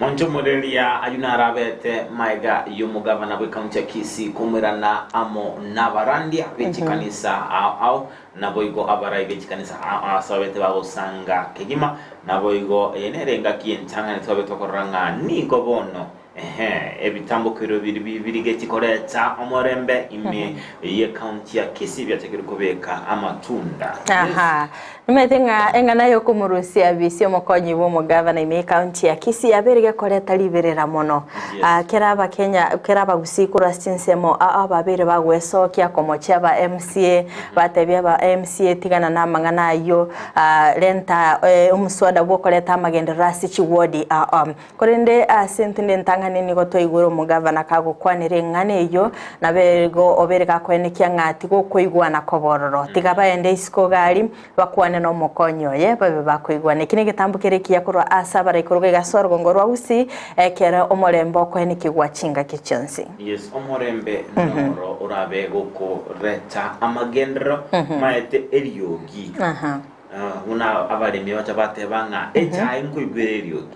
Speaker 2: Monto omoreria ayio narabete maega y'omogavana bw'ecounty ya Kisii komoirana amo nabarandia be chikanisa ao ao naboigo abarai be chikanisa ao ao ase babete bagosanga kegima naboigo eye nere engaki entang'ani twabe tokorora ng'a nigo bono ehe ebitambokero biri birigetie koreta omorembe ime y'ecounty ya Kisii biachakire kobeka amatunda.
Speaker 3: Aha. Nimanyete ng'a eng'ana y'okomorusia bisi omokonyi bw'omogavana ime y'ecounty ya Kisii yabeire gekoreta riberera mono.
Speaker 2: Yes.
Speaker 3: Ah, kera abakenya kera abagusii korwa ase chinsemo ao babeire bagwesokia komochia aba MCA batebia aba MCA tigana na amang'ana ayio ah, renta eh, omuswada bw'okoreta amagenderero ase chiwodi ao ao. Korende ase intwe entang'ani nigo twaigure omogavana kagokwanera eng'ana eyio, nabo igo obeire gakoenekia ng'a tigokoigwana koba ororo. Tiga baende isiko gari, bakwane nomokonyi oye, babe bakoigwana. Eki negetambo kere ekiya korwa ase abarai koruga iga ase orogongo rwa Gusii, ekero omorembe okoenekigwa chingaki chionsi.
Speaker 2: Yes, omorembe noro orabe gokoreta amagenderero maete eriogi. Buna abaremi bacha bateba ng'a echae nkoigwera eriogi.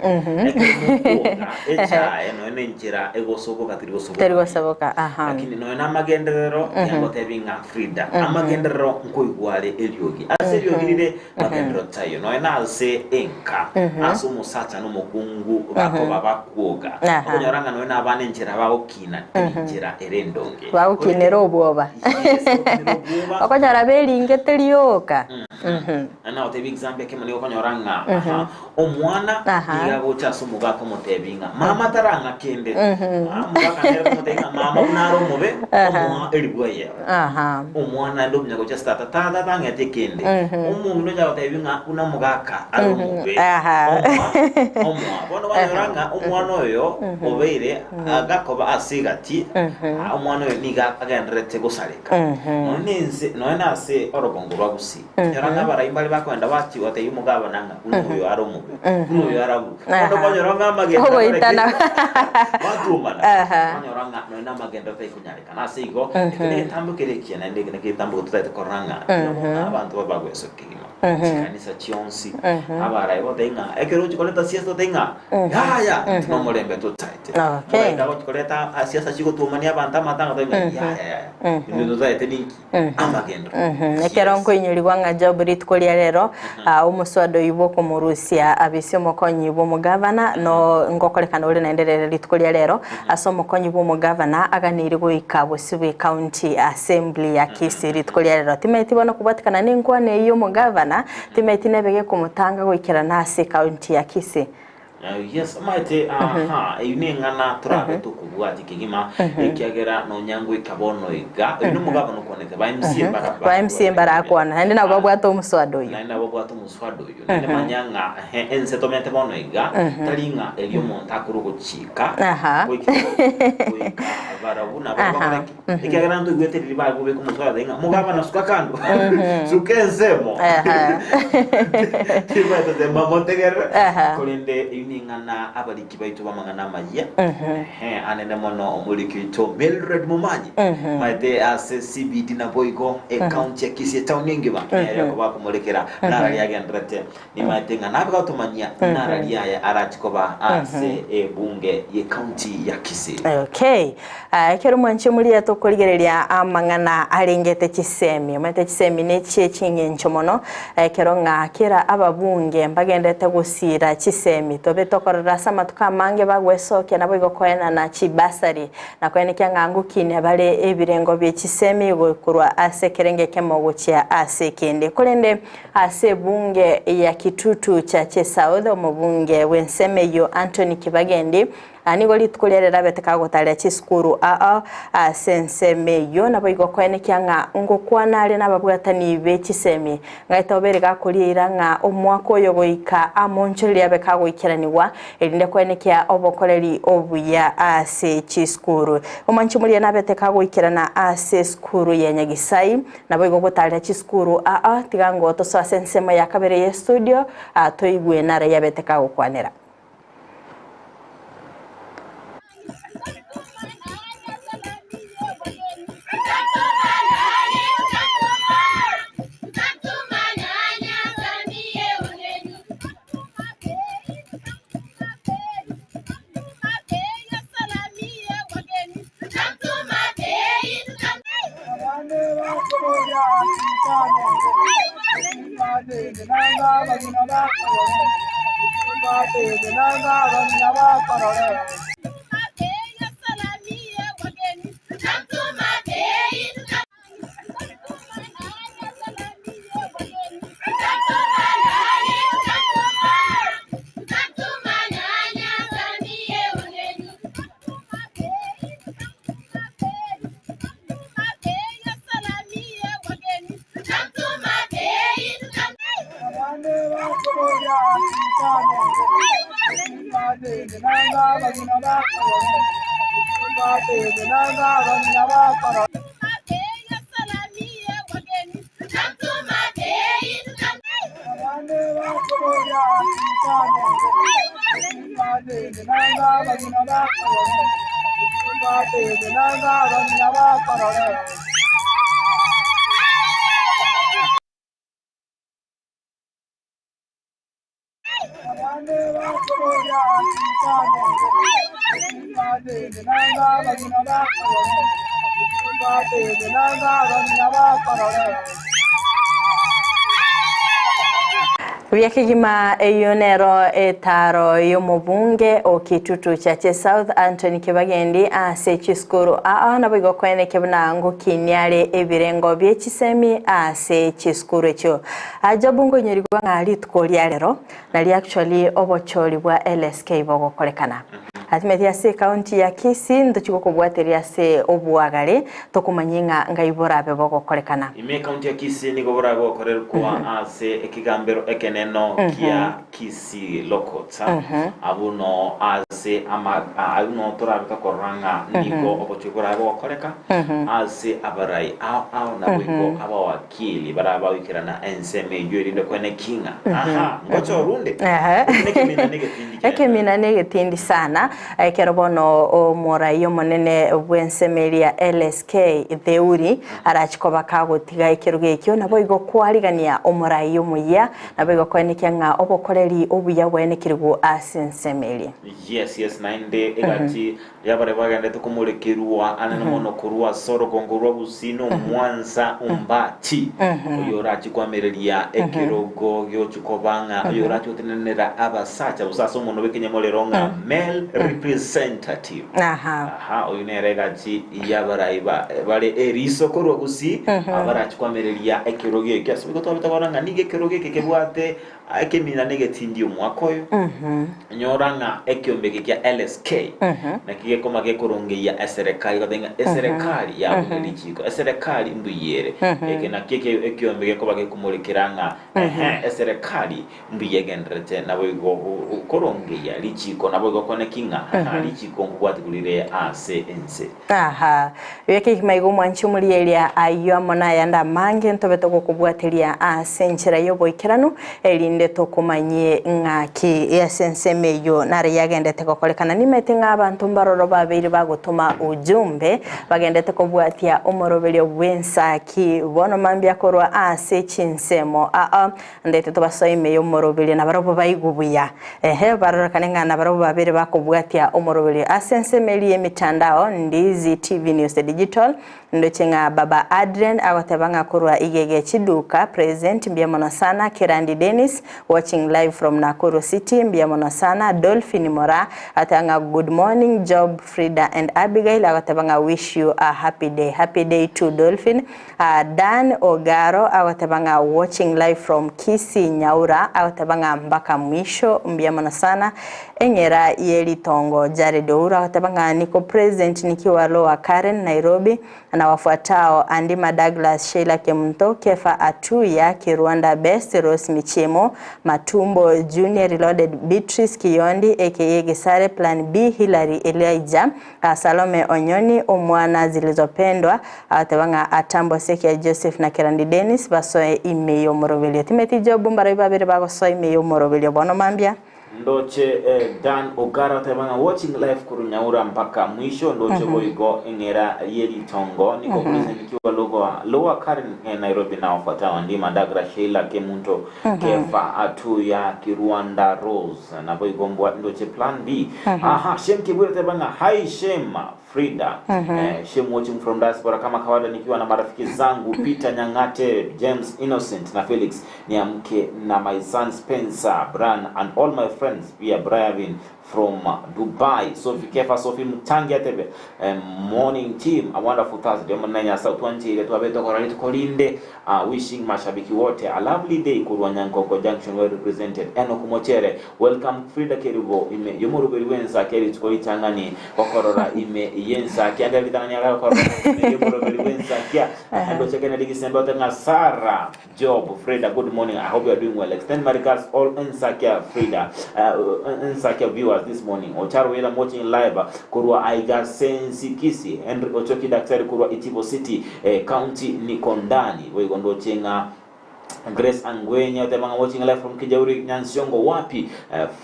Speaker 2: Ekero mokwoga echae nonya na enchera egosoboka teri gosoboka.
Speaker 3: Teri gosoboka, aha.
Speaker 2: Lakini nonya na amagenderero tiangotebi ng'a Frida, amagenderero nkoigwa are eriogi. Ase eriogi rire magenderero taiyo. Nonya na ase enka, ase omosacha na omokungu bakoba bakwoga,
Speaker 3: Aha.
Speaker 2: okonyora ng'a nonya na abana enchera bagokina teri nchera ere endonge.
Speaker 3: Bagokinera obwoba.
Speaker 2: Yes, bagokinera obwoba.
Speaker 3: Okonyora beringete rioka.
Speaker 2: Naende nagotebia example ekemo nigo okonyora ng'a aha, omwana
Speaker 3: Aha.
Speaker 2: nigo agocha ase omogaka omotebi ng'a mama tarang'a kende. Ah, omogaka nere okomotebi ng'a mama buna are omobe, omoa eribwa eyemo.
Speaker 3: Aha.
Speaker 2: Omwana naende omunya gocha ase tata, tata tang'ete kende. Omong'ina ocha gotebi ng'a buna omogaka are omobe,
Speaker 3: Aha.
Speaker 2: omoa, omoa. Bono kwanyora ng'a omwana oyo obeire gakoba ase egati, ah, omwana oyo nigo agendererete gosareka. Nonya na ense, nonya na ase orogongo rwa Gusii. Nyora ng'a abarai mbare bakoenda bachia gotebia omogabana ng'a buna oyo are omobe, buna oyo are abwo. Bono okonyora ng'a amagendo
Speaker 3: Ogoitana.
Speaker 2: batuomana.
Speaker 3: Aha.
Speaker 2: Okonyora ng'a nonya na amagendo tari konyarekana. Ase igo, eke negetambo kere ekiya naende eke negetambo totaete korora ng'a tiga bono abanto babe bagoesokia kegima. Chikanisa chionsi, abarai gotebia ng'a ekero ochia koreta siasa otebie ng'a yaya intwe nomorembe totaete.
Speaker 3: Okay.
Speaker 2: Omorai kagochia koreta siasa chigotuomania abanto amatanga otebie ng'a yaya yaya intwe totaete ninki? amagendo.
Speaker 3: Ekero
Speaker 2: Yes.
Speaker 3: nkoinyorigwa ng'a Job rituko ria rero, ah, omoswada oyio bw'okomorusia abise omokonyi bw'omogavana, no ngokorekana ore naende rere rituko ria rero, ase omokonyi bw'omogavana aganeirie goika bosio bw'ecounty assembly ya Kisii rituko ria rero. Timaeti bono kobwatekana nenkwana eyio y'omogavana, timaeti nebe gekomotanga goikerana ase ecounty ya Kisii.
Speaker 2: Yes, omanyete, aha, eyio neng'ana torabe tokobwatia kegima, ekiagera nonya ngoika bono iga, oyio nomogabana okwanete, ba MCA mbara
Speaker 3: Ba MCA mbarakwana, naende nabo babwate omoswada oyio.
Speaker 2: Naende nabo babwate omoswada oyio. Naende manya ng'a ehe, ense tomenyete bono iga, tari ng'a erio omonto akore ogochika,
Speaker 3: Aha.
Speaker 2: goika goika barabwo nabo
Speaker 3: Aha.
Speaker 2: bakore ki? Ekiagera ntoigwete riria bagobeka omoswada ng'a mogabana suka kando, suka ensemo.
Speaker 3: Aha.
Speaker 2: Tibaete sema motegerere.
Speaker 3: Aha.
Speaker 2: Korende eyio ning'ana abariki baito b'amang'ana amayia. Ehe, anene mono omoriki oito Mildred Momanyi. Maete ase CBD naboigo ecounty ya Kisii etown engima nere okoba akomorekera nara riagenderete. Nimaete ng'a nabe gotomanyia nara riaye arachi koba ase ebunge y'ecounty ya Kisii.
Speaker 3: Okay. Ah, ekero mwanche moria tokorigereria amang'ana arengete chisemi. Omanyete chisemi nechie ching'encho mono, ekero ng'a kera ababunge mbagenderete gosiira chisemi. Tobe tokorora ase amatuko amange bagwesokia naboigo koenana chibasari na koenekia ng'a ngokinia bare ebirengo bie chisemi korwa ase ekerengo ekemo gochia ase ekende. Korende ase ebunge ya Kitutu Chache South, omobunge bw'ensemo eyio Anthony Kibagendi Aa nigo rituko riaye rirabete kagotaria chisukuru aa ase ensemo eyio, naboigo koenekia ng'a ngokwana are nababwatani be chisemi. Ng'aete obere gakoria eira ng'a omwaka oyo goika amonchorerie abe kagoikeranigwa, erinde koenekia obokoreri obuya ase chisukuru. Omwanchi moria nabete kagoikerana ase esukuru ya Nyagisai, naboigo gotaria chisukuru aa tiga ngotosoa ase ensemo ya kabere y'estudio, toigwe nare yabete kagokwanera. Buya kegima eyio nero etaro y'omobunge o Kitutu Chache South Anthony Kibagendi ase chisukuru aa naboigo koeneke buna ngokinia are ebirengo bie chisemi ase chisukuru echio. Job nkoinyorigwa ng'a rituko ria rero nari actually obochori bwa LSK bogokorekana. Atimeti ase ecounty ya Kisii ntochi gokobwateria ase obwagare tokomanyie ng'a ngai borabe bogokorekana.
Speaker 2: Ime ecounty ya Kisii nigo borabe bogokorerkwa ase ekegambero ekeneno kia Kisii Law Courts. Abwo no ase ama abwo no torabe tokorora ng'a nigo obochori borabe bogokoreka ase abarai ao ao naboigo abawakili barabe bagoikerana ensemo eyio erinde kwene ki ng'a aha ngocha orunde Ekemina negetindi kiaye.
Speaker 3: Ekemina negetindi sana. Ekero bono omorai omonene bw'ensemo eria LSK Theuri arache koba kagotiga ekerogo ekio, naboigo kwarigania omorai omoyia, naboigo koenekia ng'a obokoreri obuya bwaenekirigwe ase ensemo eria.
Speaker 2: Yes, yes, naende egati y'abaria bagenderete komorekerwa anene mono korwa ase orogongo rwa Gusii nomwansa Ombati, oyorache koamereria ekerogo giochia koba ng'a oyorache gotenenera abasacha gose ase omonwa bw'ekenyamorero ng'a male representative.
Speaker 3: Aha.
Speaker 2: Aha, oyio nere egati y'abarai ba- bare eriso korwa Gusii abarache koamereria ekerogo ekio. Ase igo twabete korora ng'a nigo ekerogo eke kebwate Ekemina negetindi omwaka oyo, nyora ng'a ekiombe eke kia LSK naki gekoma gekorongeyia eserekari goteba ng'a eserekari yabuna richiko, eserekari mbuya ere. Eke nakio eke ekiombe gekoba gekomorekera ng'a ehe eserekari mbuya egendererete naboigo korongeyia richiko naboigo kone ki ng'a aha richiko nkobwatigwa rire ase ense.
Speaker 3: Aha. Beka ekima iga omwanche omorieria ayio amo nayande amange ntobe togokobwateria ase enchera y'oboikeranu, erinde tokomanyie ng'aki ase ensemo eyio naro yagendete gokorekana. Nimanyete ng'a abanto mbaroro babeire bagotoma ujumbe, bagendete kobwatia omoroberio bw'ensaki bono mambia korwa ase chinsemo aa. Ndete tobasoe ime y'omoroberio, na barabwo baigwe buya. Ehe, barorekane ng'a nabarabwo babere bakobwatia omoroberio. Ase ensemo eria y'emitandao, Ndizi TV News Digital, ndoche ng'a Baba Adrian agoteba ng'a korwa igege chiduka, present, mbuya mono sana, Kerandi Dennis, watching live from Nakuru City, mbuya mono sana, Dolphin Moraa, agoteba ng'a good morning Job, Frida and Abigail, agoteba ng'a wish you a happy day. Happy day too Dolphin. Dan Ogaro agoteba ng'a watching live from Kisii Nyaura agoteba ng'a mpaka mwisho mbuya mono sana. Eng'era ye ritongo Jared Ouru agoteba ng'a niko present nikiwa Lower Karen Nairobi na wafuatao Andima Douglas Sheila Kemunto Kefa Atuya Kirwanda Best Rose Michiemo Matumbo Junior Reloaded Beatrice Kiyondi aka Gesare Plan B Hillary Elijah Salome Onyoni, omwana Zilizopendwa, agateba ng'a Atambo Sekia Joseph na Kerandi Dennis basoe ime y'omoroberio. Timothy Job mbarabwo babere bagosoa ime y'omoroberio bono mambia.
Speaker 2: Ndoche Dan Ogara oteba ng'a watching live korwa Nyaura mpaka mwisho ndoche boigo eng'era ye ritongo niko present nikiwa logoa lower Karen Nairobi nao fuatao Ndima Dagra Sheila Kemunto Kefa Atuya Kirwanda Rose Naboigo mbwa ndoche plan B. Aha, Shem Kibwire teba ng'a hi Shem Frida. Eh, Shem watching from diaspora kama kawaida nikiwa na marafiki zangu Peter Nyang'ate, James Innocent na Felix Niamke na my son Spencer, Bran and all my friends pia Brian from Dubai. Sophie Kefa, Sophie Mutangi atebe eh, morning team, a wonderful Thursday. Omonene Nyasaye otwancheire twabe tokora rituko rinde. Wishing mashabiki wote a lovely day korwa Nyankonko Junction well represented Enock Mochere welcome Frida Kerubo ime yomoroberi bw'ensaki rituko ritang'ani gokorora ime y'ensaki ande ritang'ani agakorora ime yomoroberi bw'ensakia ndoche Kennedy Gisembe ote ng'a Sarah Job Frida good morning I hope you are doing well extend my regards all Ensakia Frida Ensakia viewers this morning Ocharo William watching live korwa aiga Sensi Kisii Henry Ochoki Daktari korwa Itibo City County Nikondani boigo ndoche ng'a Grace Angwenye oteba ng'a watching live from Kijauri Nyansiongo wapi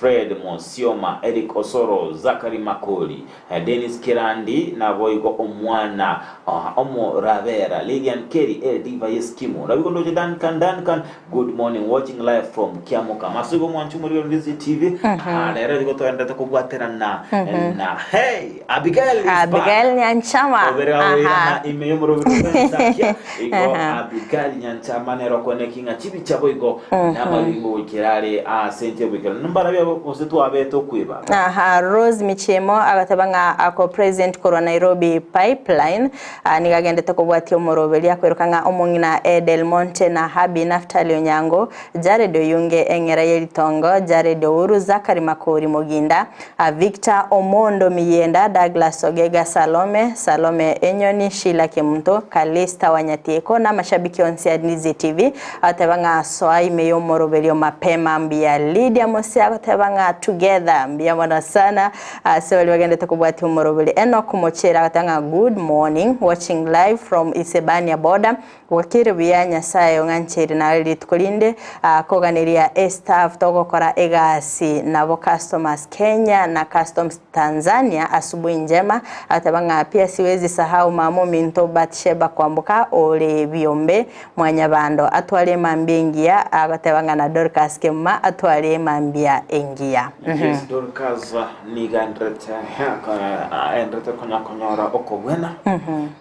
Speaker 2: Fred Mosioma Eric Osoro Zachary Makori Dennis Kirandi naboigo omwana Omorabera Lilian Kerry Ediva Yeskimu naboigo ndoche Duncan Duncan good morning watching live from Kiamokama ase igo mwanche omorero Ndizi TV rero igo toenderete kobwaterana na hey Abigail is back.
Speaker 3: Abigail Nyanchama.
Speaker 2: Obere
Speaker 3: Aha.
Speaker 2: agoirana ime y'omoroberi bw'ensakia. Igo Abigail Nyanchama nere okweneki. koeneki ng'a chibicha boigo namariko goikera are ase enchera y'oboikeranu. Mbarabwo abo gose twabete okweba.
Speaker 3: Aha, Rose Michemo agateba ng'a ako present korwa Nairobi Pipeline nigo agendete kobwatia omoroberi akweroka ng'a omong'ina Edel Monte na Habi Naftali Onyango, Jared Oyunge Eng'era ye Ritongo, Jared Ouru, Zachary Makori Moginda, Victor Omondo Miyenda, Douglas Ogega Salome, Salome Enyoni, Sheila Kemunto, Calista Wanyatieko na amashabiki onsi a Ndizi TV agoteba ng'a soa ime y'omoroberio mapema mbuya. Lydia Mose agoteba ng'a together mbuya mono sana ase baria bagendete kobwatia omoroberi. Enock Mochera agoteba ng'a good morning watching live from Isebania border Bwakire buya Nyasae ong'ancheire nare rituko rinde koganeria estaff togokora egasi nabo customers Kenya na customs Tanzania asubuhi njema agateba ng'a pia siwezi sahau mama ominto Batsheba Kwamboka ore biombe mwanyabando atware emambia engiya agoteba ng'a na Dorcas Kemuma atware emambia engiya.
Speaker 2: Yes, Dorcas nigo aenderete aenderete konya konyora okobwena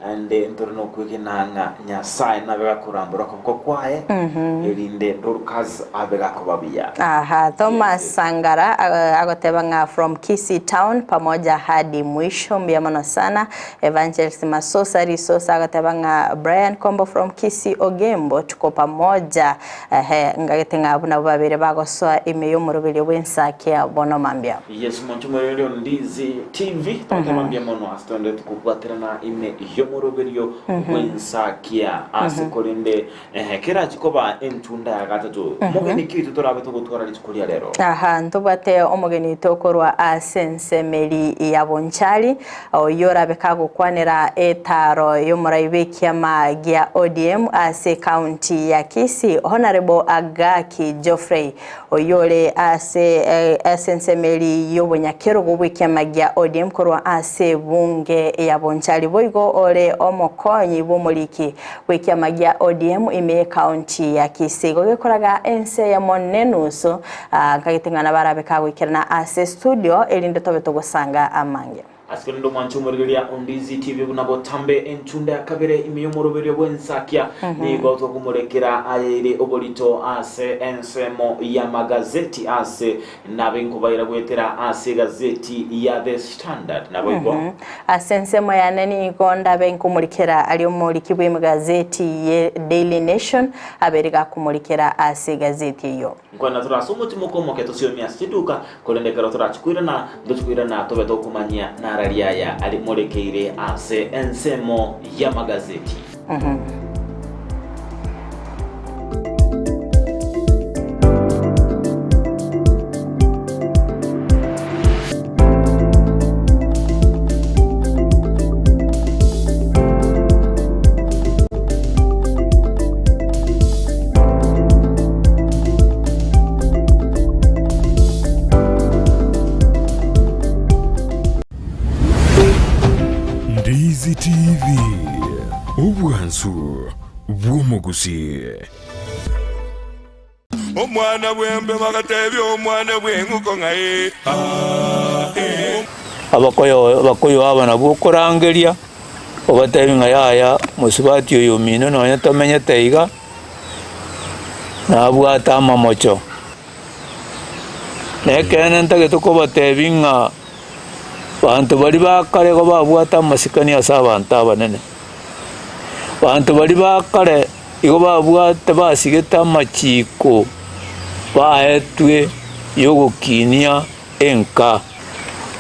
Speaker 2: naende ntore nokwegena ng'a Nyasae nabe gakorambora okoboko kwaye erinde Dorcas abe gakoba buya.
Speaker 3: Aha, Thomas Sangara agoteba ng'a from Kisii town pamoja hadi mwisho mbuya mono sana. Evangelist Masosa Risosa agoteba ng'a Brian Kombo from Kisii Ogembo tuko pamoja. Ehe, ngagete ng'a abwo nabwo babere bagosoa ime y'omoroberio bw'ensakia bono mambia.
Speaker 2: Yes monto omoreri o Ndizi TV toteba mbuya mono ase toenderete kobwaterana ime y'omoroberio bw'ensakia ase korende ehe kerachi koba entunda ya gatato mogeni ki oito torabe togotwara rituko ria rero.
Speaker 3: Aha, ntobwate omogeni oito korwa ase ensemeri ya Bonchari, oyio orabe kagokwanera etaaro y'omorai bw'ekiama gia ODM ase ekaunti ya Kisii, Honourable Agaki Geoffrey, oyio ore ase ase ensemo eria y'obonyakerogo bw'ekiama gia ODM korwa ase ebunge ya Bonchari, boigo ore omokonyi bw'omoriki bw'ekiama gia ODM ime y'ekaunti ya Kisii. Igo gekoraga ense eyemo nenusu, nkagete ng'a nabarabe kagoikerana ase estudio erinde tobe togosanga amange.
Speaker 2: Ase korende omwanche omorigereria o Ndizi TV buna botambe entunda ya kabere ime y'omoroberio bw'ensakia, nigo tokomorekera ayeire oborito ase ensemo y'amagazeti ase nabe nkobaira goetera ase egazeti ya The Standard. Naboigo.
Speaker 3: Ase ensemo yane nigo ndabe nkomorikera aria omoriki bw'emegazeti ye Daily Nation abe rigakomorikera ase egazeti eyio.
Speaker 2: Nkwana tore ase omotimoko omoke tosiomie ase chiduka, korende ekero torachie koirana, ntochie koirana tobe tokomanyia narari aya arimorekeire ase ensemo y'amagazeti.
Speaker 1: Ndizi TV, obwansu bw'omogusii.
Speaker 8: Omwana bw'embe bagatebia omwana bw'eng'uko ng'a ee, aa, ee.
Speaker 9: Abakoyo abakoyo aba nabwo okorangeria, obatebie ng'a yaya mosubati oyo omino nonye tomenyete iga, nabwate amamocho. Na ekeene ntagete kobatebia ng'a banto baria ba kare igo babwate amasikani ase abanto abanene, banto baria ba kare igo babwate basigete amachiko baetwe yogokinia enka.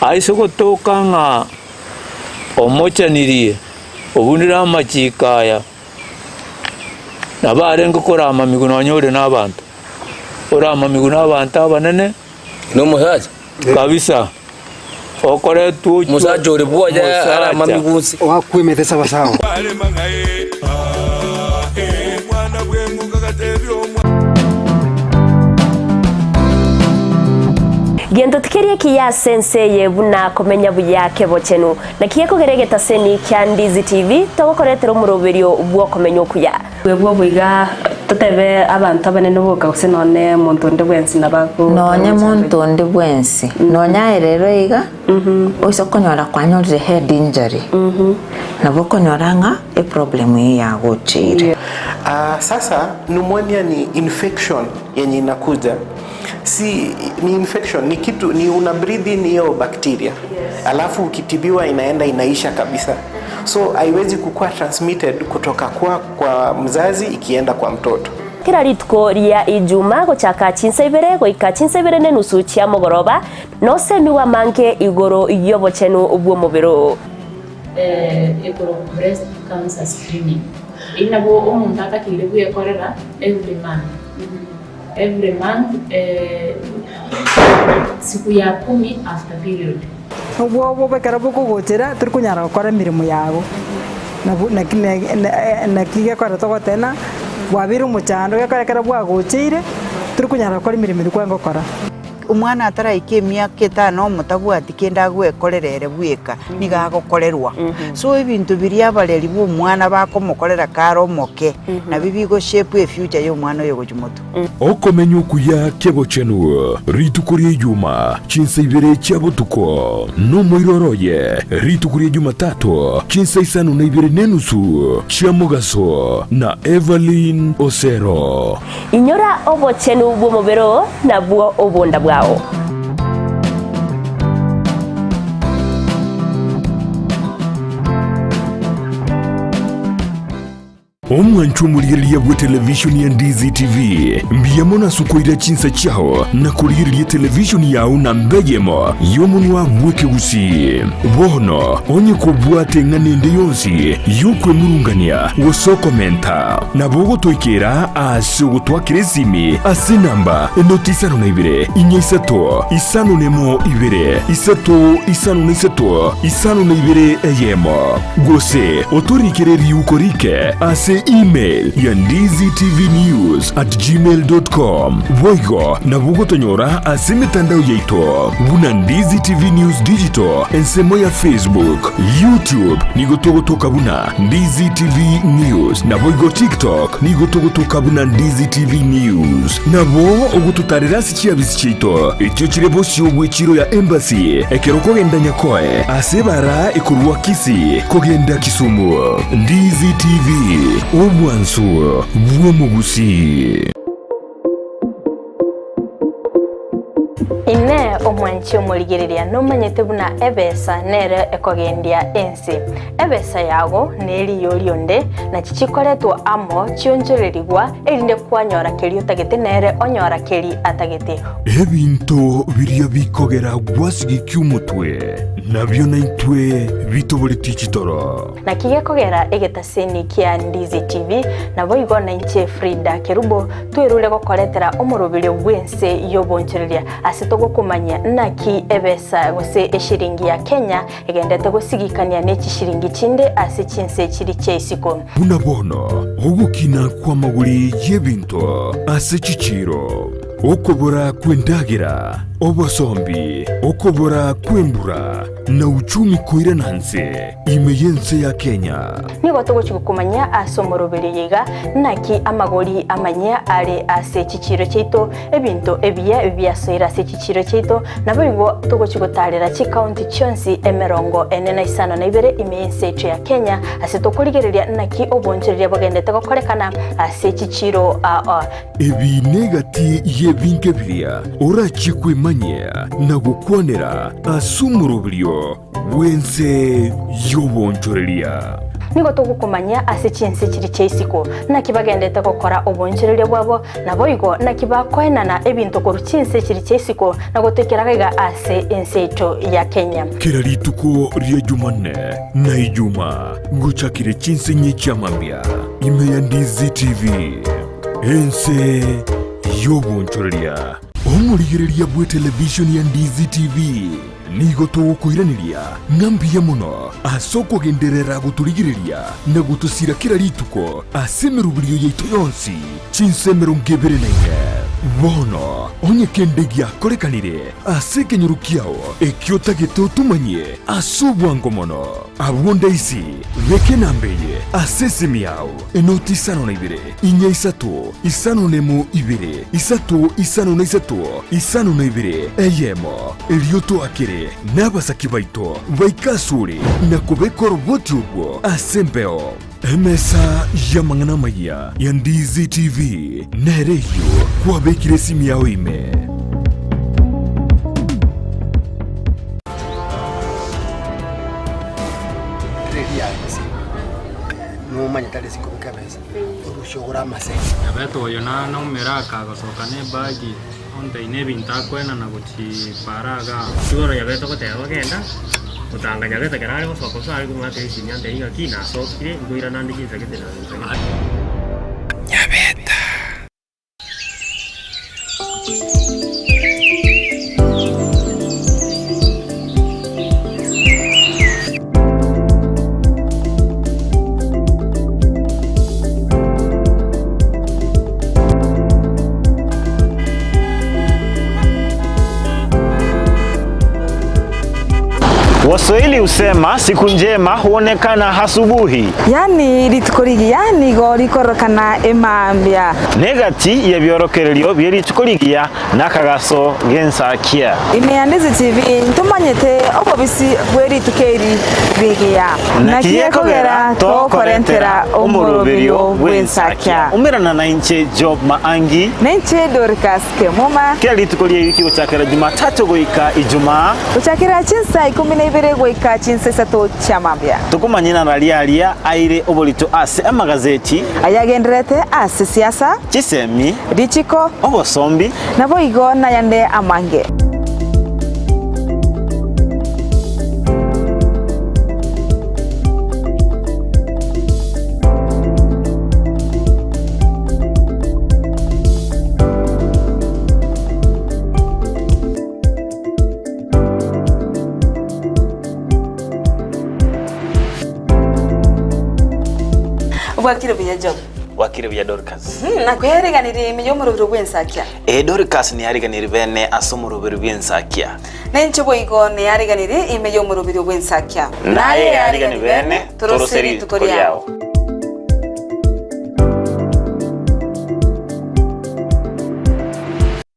Speaker 9: Aise gotoka ng'a omochanirie obunire amachiko aya, nabo arenge koramamigwa nonya ore nabanto, oramamigwe nabanto abanene
Speaker 10: Nomosacha?
Speaker 9: kabisa, okoretwa ochwe
Speaker 10: Omosacha ore bwoye
Speaker 9: omosacha.
Speaker 10: aramamigwe onsi.
Speaker 11: Oakwemete sawasawa.
Speaker 8: Barema ng'a ee, aa, ee. Omwana bw'eng'uko agatebia omwana.
Speaker 12: Gento tikeri ekiya ase ense eye buna komenya buya kebochenu. Naki gekogera egetaseni kia Ndizi TV togokoretera omoroberio bw'okomenya okuya.
Speaker 13: Bwebwo boiga.
Speaker 11: Totebe abanto abanene boka gose nonye monto onde bwensi nabo ago
Speaker 13: Nonye monto onde bwensi, nonye aye rero iga, oise okonyora kwanyorire head injury, nabo okonyora ng'a eproblem eyio yagocheire.
Speaker 14: Sasa pneumonia ni infection yenye inakuja si ni infection ni kitu ni una breathe in hiyo bacteria alafu ukitibiwa inaenda inaisha kabisa so haiwezi kukua transmitted kutoka kwa, kwa mzazi ikienda kwa mtoto.
Speaker 12: Kera rituko ria Ijuma gochaka chinsa ibere goika chinsa ibere nenusu chia mogoroba, nosemigwe amange igoro y'obochenu bw'omobere oo.
Speaker 15: Ekorokwa breast cancer screening. Eyio nabo omonto atakeire bwekorera every month. Every month siku ya kumi after period.
Speaker 16: Obwoba ekero bokogochera tori konyara gokora emeremo yago, nabo naki naki gekogera togoteba ng'a bwabeire omochando gekogera ekero bwagocheire tori konyara gokora emeremo eria kwarenge gokora.
Speaker 17: Omwana ataraika emiaka etano omotabwati kende agwekorera ere bweka, nigo agokorerwa. So ebinto biria abareri ba omwana bakomokorera kare omoke, nabio bigo shape efuture ya omwana oyo gochia motwe.
Speaker 1: Okomenya okuya ki'obochenu rituko ria Ijuma, chinsa ibere chia botuko, nomoiroro oye rituko ria Jumatatu, chinsa isano na ibere nenusu chia mogaso, na Evelyn Osero.
Speaker 12: Inyora obochenu bw'omobere oo, nabwo obonda bwao.
Speaker 1: Omwanchwa omorigereria bw'etelevishoni ya Ndizi TV, mbuya mono ase okoira chinsa chiao na korigereria etelevishoni yao namba eyemo y'omonwa bw'ekegusii. Bono onye kobwate eng'ana ende yonsi y'okwemurungania gose okomenta, nabo ogotoikera ase ogotwakera esimi ase enamba enoti isano na ibere, inya isato, isano nemo ibere, isato isano na isato, isano na ibere eyemo. Gose otorikere riuko rike ase email ya ndizitvnews at gmail dot com. Boigo nabo ogotonyora ase emetandao yaito buna Ndizi TV News Digital ensemo ya Facebook, YouTube nigo togotoka buna Ndizi TV News naboigo TikTok nigo togotoka buna Ndizi TV News. Nabo ogototarera ase chiabisi chiaito echio chire bosio bw'echiro ya Embassy ekero okogenda Nyakoe ase ebara ekorwa Kisii kogenda Kisumu. Ndizi TV, obwansu bw'omogusii.
Speaker 3: Inee omwanchi omorigereria nomanyete buna ebesa nere ekogendia ense? Ebesa yago neriyo rionde, nachi chikoretwa amo chionchorerigwa, erinde kwanyora keria otagete nere onyora keri atagete.
Speaker 1: Ebinto biria bikogera gwasigikia omotwe, nabio naintwe bitoboretie chitoro.
Speaker 3: Naki gekogera egetaseni kia Ndizi TV, naboigo nainche Frida Kerubo, twerure gokoretera omoroberio bw'ense y'obonchoreria ase togokomanyia naki ebesa gose eshiringi ya Kenya egendete gosigikania ne chishiringi chinde ase chinse chiri chia isiko.
Speaker 1: Buna bono ogokina kw'amagori y'ebinto ase chichiiro, okobora kw'endagera, obosombi, okobora kw'embura, na uchumi koirana nse ime y'ense ya Kenya.
Speaker 3: Nigo togochia gokomanyia ase omoroberio oyo iga, naki amagori amanyia are ase chichiiro chiaito, ebinto ebiya biasoire ase chichiiro chiaito, naboigo togochia gotaarera chikaunti chionsi emerongo ene na isano na ibere ime y'ense yaito ya Kenya, ase tokorigereria naki obonchoreria bogendete gokorekana ase chichiiro aa.
Speaker 1: Ebi negati y'ebinto biria orachie kwemanyia na gokwanera ase omoroberio bw'ense y'obonchoreria.
Speaker 3: Nigo togokomanyia ase chinse chiria chia isiko, naki bagendete gokora obonchoreria bwabo, naboigo naki bakoenana ebinto korwa chinse chiria chia isiko na gotoikera gaiga ase ense yaito ya Kenya.
Speaker 1: Kera rituko ria Jumanne na Ijuma ngochakire chinse inye chia mambia ime ya Ndizi TV, ense y'obonchoreria. Omorigereria bw'etelevishoni ya Ndizi TV. Nigo togokoiraneria ng'a mbuya mono ase okogenderera gotorigereria na gotosira kera rituko ase emeroberio yaito yonsi, chinsa emerongo ebere na ine. Bono onye kende giakorekanire ase ekenyoro kiao ekio otagete otomanyie ase obwango mono, abwo ndaisi beka enamba eye ase esimi yao, enoti isano na ibere, inya isato, isano nemo ibere, isato isano na isato, isano na ibere, eyemo, erio toakere nabasaki baito baike asore na kobeka oroboti orwo ase embeo. Emesa y'amang'ana amayia ya Ndizi TV nere eyio kwabekire esimi yao ime.
Speaker 18: Nomanyete are sikobeka ebesa, orusie ogore amase.
Speaker 19: Nyabete oyo naumera akagosoka nebagi ontebi nebinto akoenana gochi para igaa. Igoro Nyabete ogoteba genda, gotanga Nyabete ekero are gosoka gose are komwakera esimi antebi ng'aki nasokire nkoirana ande chinsa gete na nsa gete.
Speaker 18: Nyabeta.
Speaker 20: Waswahili husema siku njema huonekana asubuhi.
Speaker 21: Yaani rituko rigiya nigo rikorokana emambia.
Speaker 20: Negati y'ebiorokererio bie rituko rigiya nakagaso g'ensakia.
Speaker 21: Ime ya Ndizi TV ntomanyete obobisi bwe rituko eri rigiya.
Speaker 20: Naki gekogera tokorentera omoroberio bw'ensakia. Umerana nainche Job Maangi.
Speaker 21: Nainche Dorcas Kemuma.
Speaker 20: Kera rituko rie wiki gochakera Jumatatu goika Ijumaa.
Speaker 21: Gochakera chinsa ikomi na ibere goika chinsa isato chia mambia.
Speaker 20: Tokomanyia nararia aria aire oborito ase amagazeti.
Speaker 21: Ayagendererete ase siasa.
Speaker 20: Chisemi.
Speaker 21: Richiko.
Speaker 20: Obosombi.
Speaker 21: Naboigo nayande amange. Bwakire buya Job.
Speaker 2: Bwakire buya Dorcas.
Speaker 21: Nakweriganirie ime y'omorobiro bw'ensakia.
Speaker 2: Ee, Dorcas niyariganirie bene ase omorobiro bw'ensakia.
Speaker 21: Nainche boigo neyariganirie ime y'omorobiro bw'ensakia.
Speaker 2: Naye yarigani bene, torose rituko riao.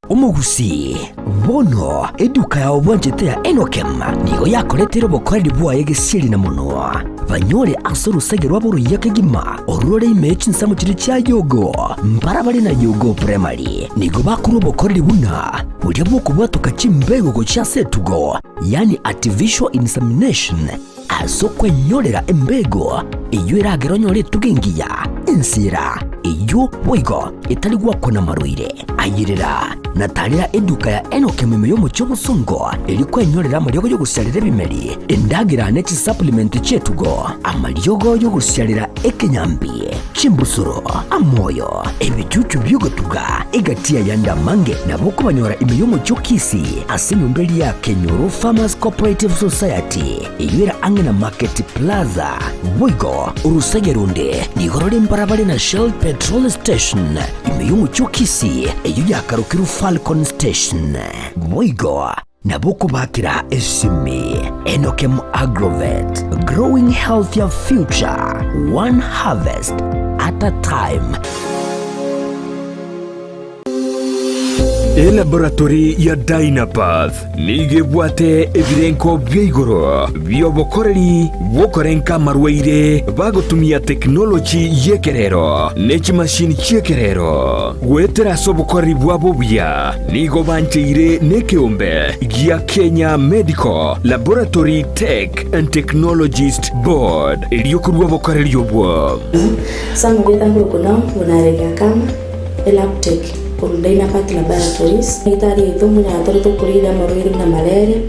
Speaker 22: Omogusii, bono eduka yao bwanchete ya Enokem nigo yakoreteire obokoreri bwaye gesieri na monwa, banyore ase orosege rwabo oruya kegima orore ime ye chinsemo chiria chia Yogo. Mbarabare na Yogo Primary nigo bakorwa obokoreri buna boria bw'okobwatoka chimbego gochia ase etugo, yaani artificial insemination, Ase okwenyorera embego eyio eragere onyore etugo engiya, ensira eyio boigo etari gwakwa namarwaire. Ayerera na tarera eduka ya Enock ime y'omochie obosongo erio kwenyorera amariogo y'ogosiarera ebimeri, endagera ne chisupplement chi'etugo, amariogo y'ogosiarera ekenyambi, chimbusuro, amoyo, ebichuchu bi'ogotuga, egati y'ayande amange nabo okobanyora ime y'omochie o Kisii ase enyomba eria ya Kenyoro Farmers Cooperative Society eyio ere ang'e na Market Plaza. Boigo orosege ronde nigo rore mbarabare na Shell Petrol Station ime y'omochie o Kisii eyio yakarokirwe Falcon Station. Boigo nabo okobakera esimi Enokem Agrovet, growing healthier future, one harvest at a time.
Speaker 1: Elaboratory ya Dynapath nigo ebwate ebirenko bia igoro bi'obokoreri bw'okorenka amarwaire bagotumia tekinoloji y'ekerero ne chimashini chi'ekerero. Goetera ase obokoreri bwabo obuya, nigo bancheire nekeombe gia Kenya Medical Laboratory Tech and Technologist Board erio korua obokoreri obwo.
Speaker 23: Samugeta nguru buna Kama Elabtech korwa Dynapath Laboratories. Daktari oito munya tore tokorire amarwaire buna malaria,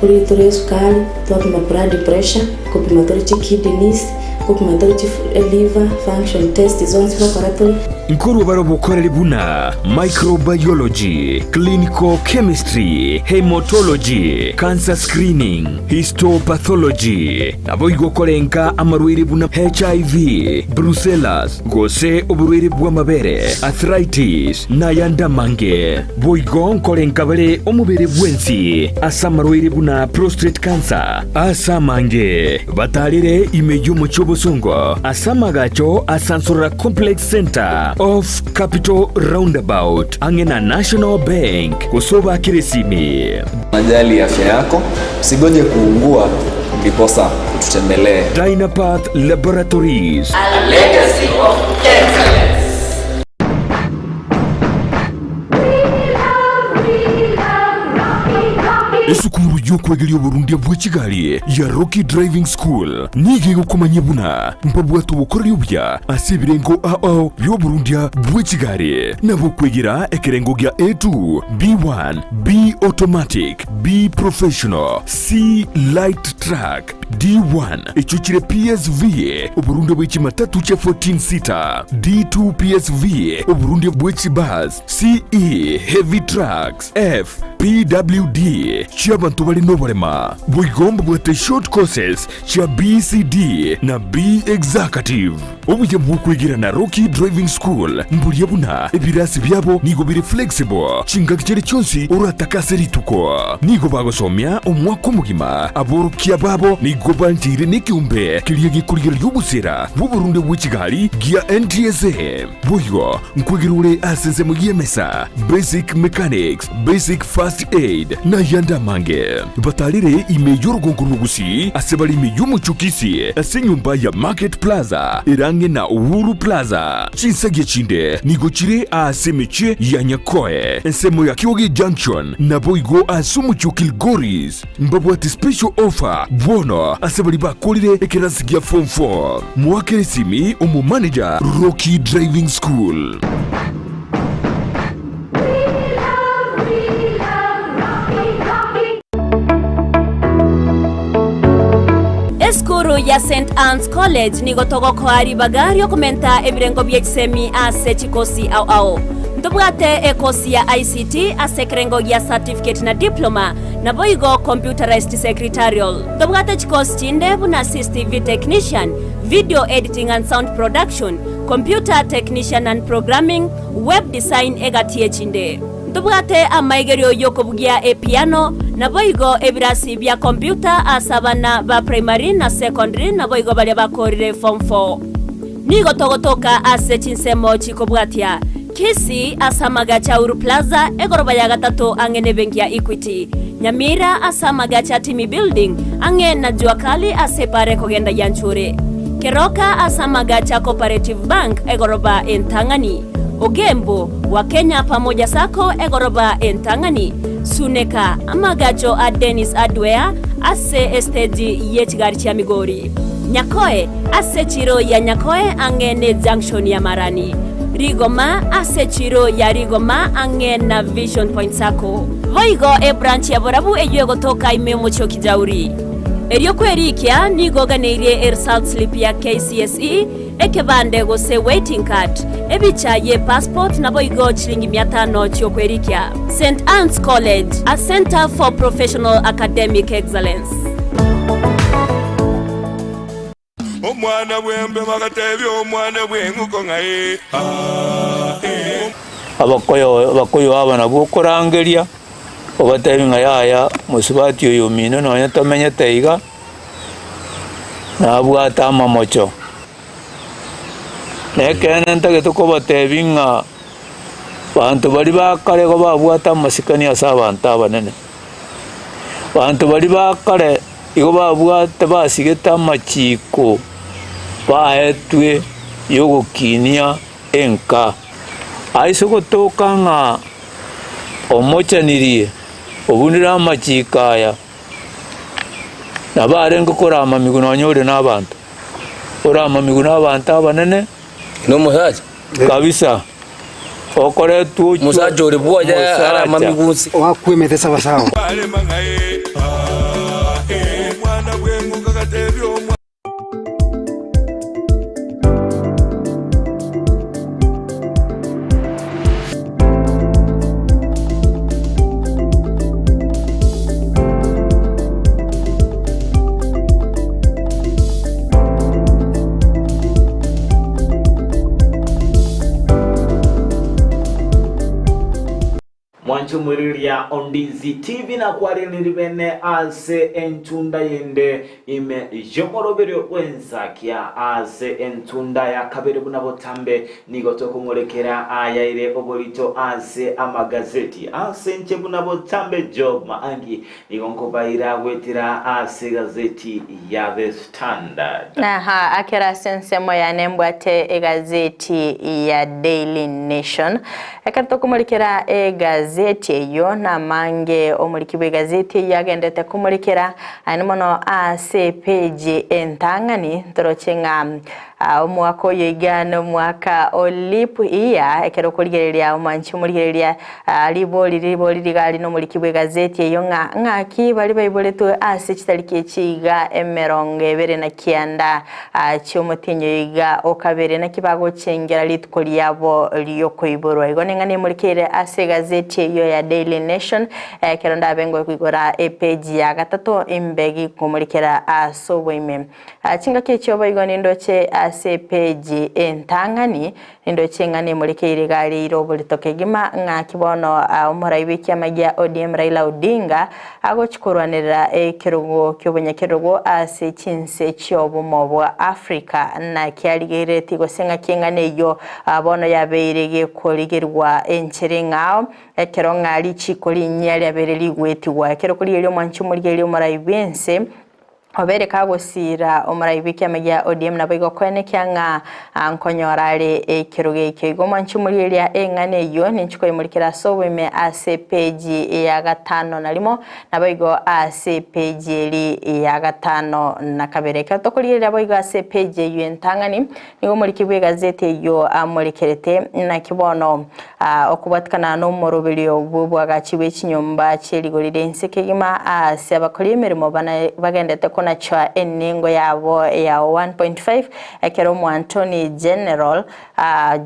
Speaker 23: korire tore esukari, twapima blood pressure, kopima tore chi kidneys, kopima tore chi liver function test zonsi gokora tore.
Speaker 1: Nkorwa bare obokoreri buna microbiology, clinical chemistry, haematology, cancer screening, histopathology, naboigo korenga amarwaire buna HIV, brucellas, gose oborwaire bw'amabere, arthritis, na ayande amange. Boigo nkorenga bare omobere bwensi ase amarwaire buna prostate cancer, ase amange batarire ime y'omochie obosongo ase amagacho a Sansorora Complex Centre off Capital Roundabout ang'e na National Bank gose obakere esimi.
Speaker 4: Unajali afya yako, usigoje kuungua ndiposa ututembelee.
Speaker 1: Dynapath Laboratories.
Speaker 4: A legacy of excellence.
Speaker 1: Esukuru y'okwegeria oborundia bwe chigari ya Rocky Driving School nigo egokomanyia buna mbabwate obokoreri obuya ase ebirengo ao bi'oborundia bwe chigari nabo okwegera ekerengo gia A2, B1, B Automatic, B Professional, C Light Truck, D1 echio chire PSV, oborundia bwe chimatatu chia 14 seater, D2 PSV, oborundia bwe chibus, CE Heavy Trucks, F PWD chi'abanto bare noborema. Boigo mbabwate short courses chia BCD na B Executive. Obuya bw'okwegera na Rocky Driving School mboria buna ebirasi biabo nigo bire flexible chingaki chiria chionsi oratake ase rituko. Nigo bagosomia omwaka omogima. Aborokia babo nigo bancheire nekeombe keria gekorigereria obosera bw'oborunde bwe chigari gia NTSA. Boigo nkwegera ore ase ensemo y'emesa, basic mechanics, basic first aid, na ayande amange. Batarire ime y'orogongo rw'Ogusii ase bare ime y'omochie o Kisii ase enyomba ya Market Plaza ere ang'e na Uhuru Plaza. Chinsagia chinde nigo chire aase emechie ya Nyakoe, ensemo ya Kioge Junction, naboigo ase omochie o Kilgoris. Mbabwate special offer bono ase baria bakorire ekerasi gia form 4. Moakere esimi omomanager Rocky Driving School.
Speaker 12: Esukuru ya St Anne's College nigo togokoa ribaga riokomenta ebirengo bie chisemi ase chikosi ao ao. Ntobwate ekosi ya ICT ase ekerengo gia certificate na diploma, naboigo computerized secretarial. Ntobwate chikosi chinde buna CCTV technician, video editing and sound production, computer technician and programming, web design egati echinde. Ntobwate amaigerio y'okobugia epiano, naboigo ebirasi bia computer ase abana ba primary na secondary naboigo baria bakorire form 4. Nigo togotoka ase chinsemo chikobwatia, Kisii ase amagacho a Uhuru Plaza, egoroba ya gatato ang'e nebenki ya Equity, Nyamira ase amagacho a Timi Building, ang'e na Jua Kali ase epaara ekogenda Yanchuri, Keroka ase amagacho a Cooperative Bank, egoroba entang'ani, Ogembo, wa Kenya Pamoja Sacco, egoroba entang'ani, Suneka, amagacho a Dennis Hardware ase esteji ye chigari chia Migori. Nyakoe, ase echiro ya Nyakoe ang'e ne junction ya Marani. Rigoma, ase echiro ya Rigoma ang'e na Vision Point Sacco. Boigo ebranch ya Borabu eyio egotoka ime y'omochie o Kijauri. Erio kwerikia nigo oganeirie eresult slip ya KCSE, ekebande gose waiting card, ebicha ye passport naboigo chilingi mia tano chiokwerikia. St Anne's College, a centre for professional academic excellence.
Speaker 8: Omwana bw'embe bagatebia omwana bw'eng'uko ng'a ee, aa, ee.
Speaker 9: Abakoyo abakoyo aba nabwo okorangeria, obatebi ng'a yaya mosubati oyo omino nonye tomenyete iga, nabwate amamocho. Na ekeene ntagete kobatebi ng'a banto baria ba kare igo babwate amasikani ase abanto abanene. Banto baria ba kare igo babwate basigete amachiko baetwe yogokinia enka. Aise gotoka ng'a omochanirie obunire amachiko aya, nabo arenge koramamigwa nonya ore nabanto, oramamigwe nabanto abanene.
Speaker 10: Nomosacha?
Speaker 9: Kabisa. Okoretwa ochwe.
Speaker 10: Omosacha ore bwoye aramamigwe onsi.
Speaker 18: Oakwe emete sawasawa.
Speaker 2: Mwanche omoriria Ondizi TV nakwareniri bene ase entunda yende ime y'omoroberio bw'ensakia ase entunda ya kabere buna botambe nigo tokomorekera ayaire oborito ase amagazeti ase inche buna botambe Job Maangi nigo nkobaira goetera ase egazeti ya The Standard.
Speaker 3: Aha, akera ase ensemo yane mbwate egazeti ya Daily Nation. Ekero tokomorikera egazeti eyio namange omoriki bw'egazeti eyio agendete komorikera aye mono ase epeji entang'ani ntoroche ng'a omwaka oyo iga nomwaka o leap year ekero okorigereria omwanchi omorigereria ribori ribori rigari nomoriki bw'egazeti eyio ng'a ng'aki baria baiboretwe ase chitariki echi iga emerongo ebere na kianda Chi'omotienyi oyo iga o kabere, naki bagochengera rituko riabo ri'okoiborwa. Igo ning'a nemorikeire ase egazeti eyio ya Daily Nation, ekero ndabe ngoigora epeji ya gatato imbe gikomorikera ase oboime. Chingaki echio boigo nindoche ase epeji entang'ani, nindoche ng'a nemorikeire iga riire oborito kegima, ng'aki bono omorai bw'ekiama gia ODM Raila Odinga Agochia korwanerera ekerogo ki'obonyakerogo ase chinse chi'obomo bwa Afrika, naki arigereretie gose ng'aki eng'ana eyio bono yabeire gekorigerwa enchera eng'ao, ekero ng'a richiiko rinyia riabeire rigwetigwa. Ekero korigereria omwanchi omorigereria omorai bw'ense, Obeire kagosiira omorai bw'ekiama gia ODM naboigo koenekia ng'a nkonyora are ekerogo ekio. Igo mwanche omorieria eng'ana eyio ninche koyemorikera ase oboime ase epeji ya gatano na rimo naboigo ase epeji eri ya gatano na kabere. Ekero tokorigereria boigo ase epeji eyio entang'ani nigo omoriki bw'egazeti eyio amorekerete naki bono Okobwatikana nomoroberio bw'oboagachi bwe chinyomba chie rigori ri'ense kegima aase abakori emeremo bagendete konachwa enengo yabo ya 1.5 ekero Omoantony General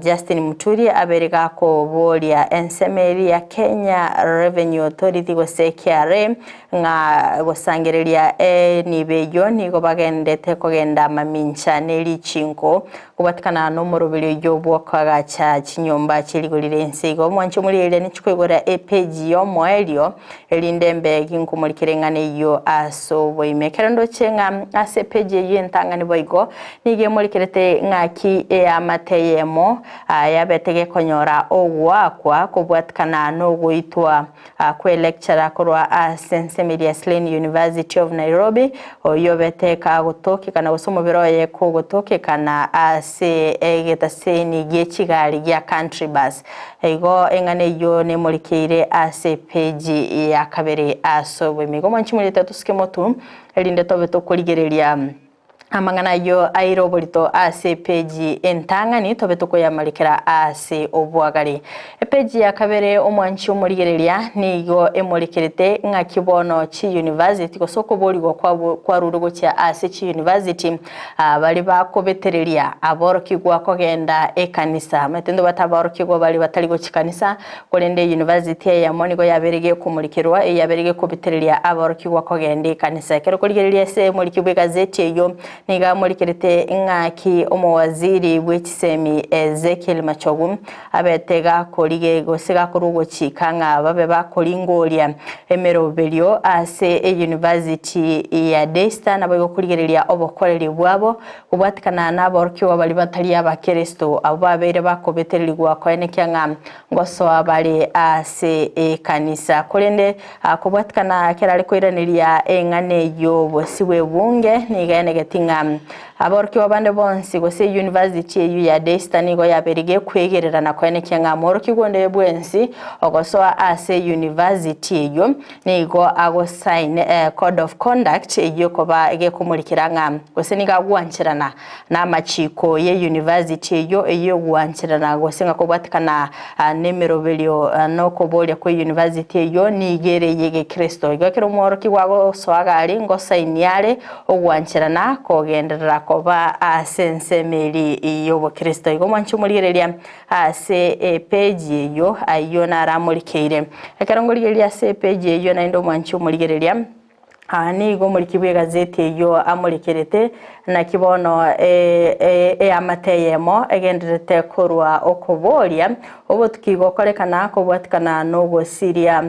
Speaker 3: Justin Muturi abeire gakoboria ensemo eria ya Kenya Revenue Authority gose KRA ng'a gosangereria enibo eyio nigo bagendete kogenda mamincha ne richinko Kobatikana nomoroberio oyio bw'okoagacha chinyomba chie rigori ri'ense igo, mwanche omorigereria ninchikoigora epeji y'omoerio, erinde mbe ginkomorikera eng'ana eyio ase oboime. Ekero ndoche ng'a ase epeji eyio entang'ani boigo nigo emorikerete ng'aki eamate eyemo yabete gekonyora ogoakwa kobwatikana nogoitwa Kwe lecturer korwa ase ensemo eria Slane University of Nairobi, oyio obete kagotokekana gose omobere oye kogotokekana ase egetaseni gie chigari gia Country Bus. Igo eng'ana eyio nemorikeire ase epeji ya kabere ase oboime. Igo mwanchi morete tosuke motu erinde tobe tokorigereria Amang'ana ayio aire oborito ase epeji entang'ani tobe tokoyamarekera ase obwagare. Epeji ya kabere omwanchi omorigereria nigo emorekerete ng'aki bono chiuniversity gose okoborigwa kwarure gochia ase chiuniversity baria bakobetereria aborokigwa kogenda ekanisa. Omanyete ntobwate aborokigwa baria batari gochia kanisa korende university eyemo nigo yabeire gekomorekerwa eyabeire gekobetereria aborokigwa kogenda ekanisa. Ekero okorigereria ase omoriki bw'egazeti eyio nigo amorikerete ng'aki omowaziri bwe chisemi Ezekiel Machogu abete gakorige gose gakorwa ogochika ng'a babe bakoringoria emeroberio ase eyunivasiti ya Daystar naboigo korigereria obokoreri bwabo kobwatikana naborokigwa baria batari abakeresito abwo babeire bakobetererigwa koenekia ng'a Ngosoa bare ase ekanisa. Korende kobwatikana ekero are koiraneria eng'ana eyio bosio bw'ebunge, nigo aenegeti ng'a aborokigwa bande bonsi gose eyunivasiti eyio ya Daystar nigo yabeire gekwegerera na koenekia ng'a morokigwa onde bwensi ogosoa ase eyunivasiti eyio nigo agosign code of conduct eyio ekoba gekomorikera ng'a gose nigo agwancherana Namachiko y'eyunivasiti eyio ey'ogwancherana gose ng'a kobwatekana nemeroberio nokoboria kw'eyunivasiti eyio nigo ere ey'egekristo. Igo ekero omworokigwa agosoa gari ngosaini are ogwancherana kogenderera koba ase ensemo eri y'obokristo. Igo mwanche omorigereria ase epeji eyio ayio naramorikeire. Ekero ngorigereria ase epeji eyio naende omwanche omorigereria. Aa nigo omoriki bw'egazeti eyio amorekerete, naki bono eamate eyemo egendererete korwa okoboria obotuki gokorekana kobwatikana nogosiria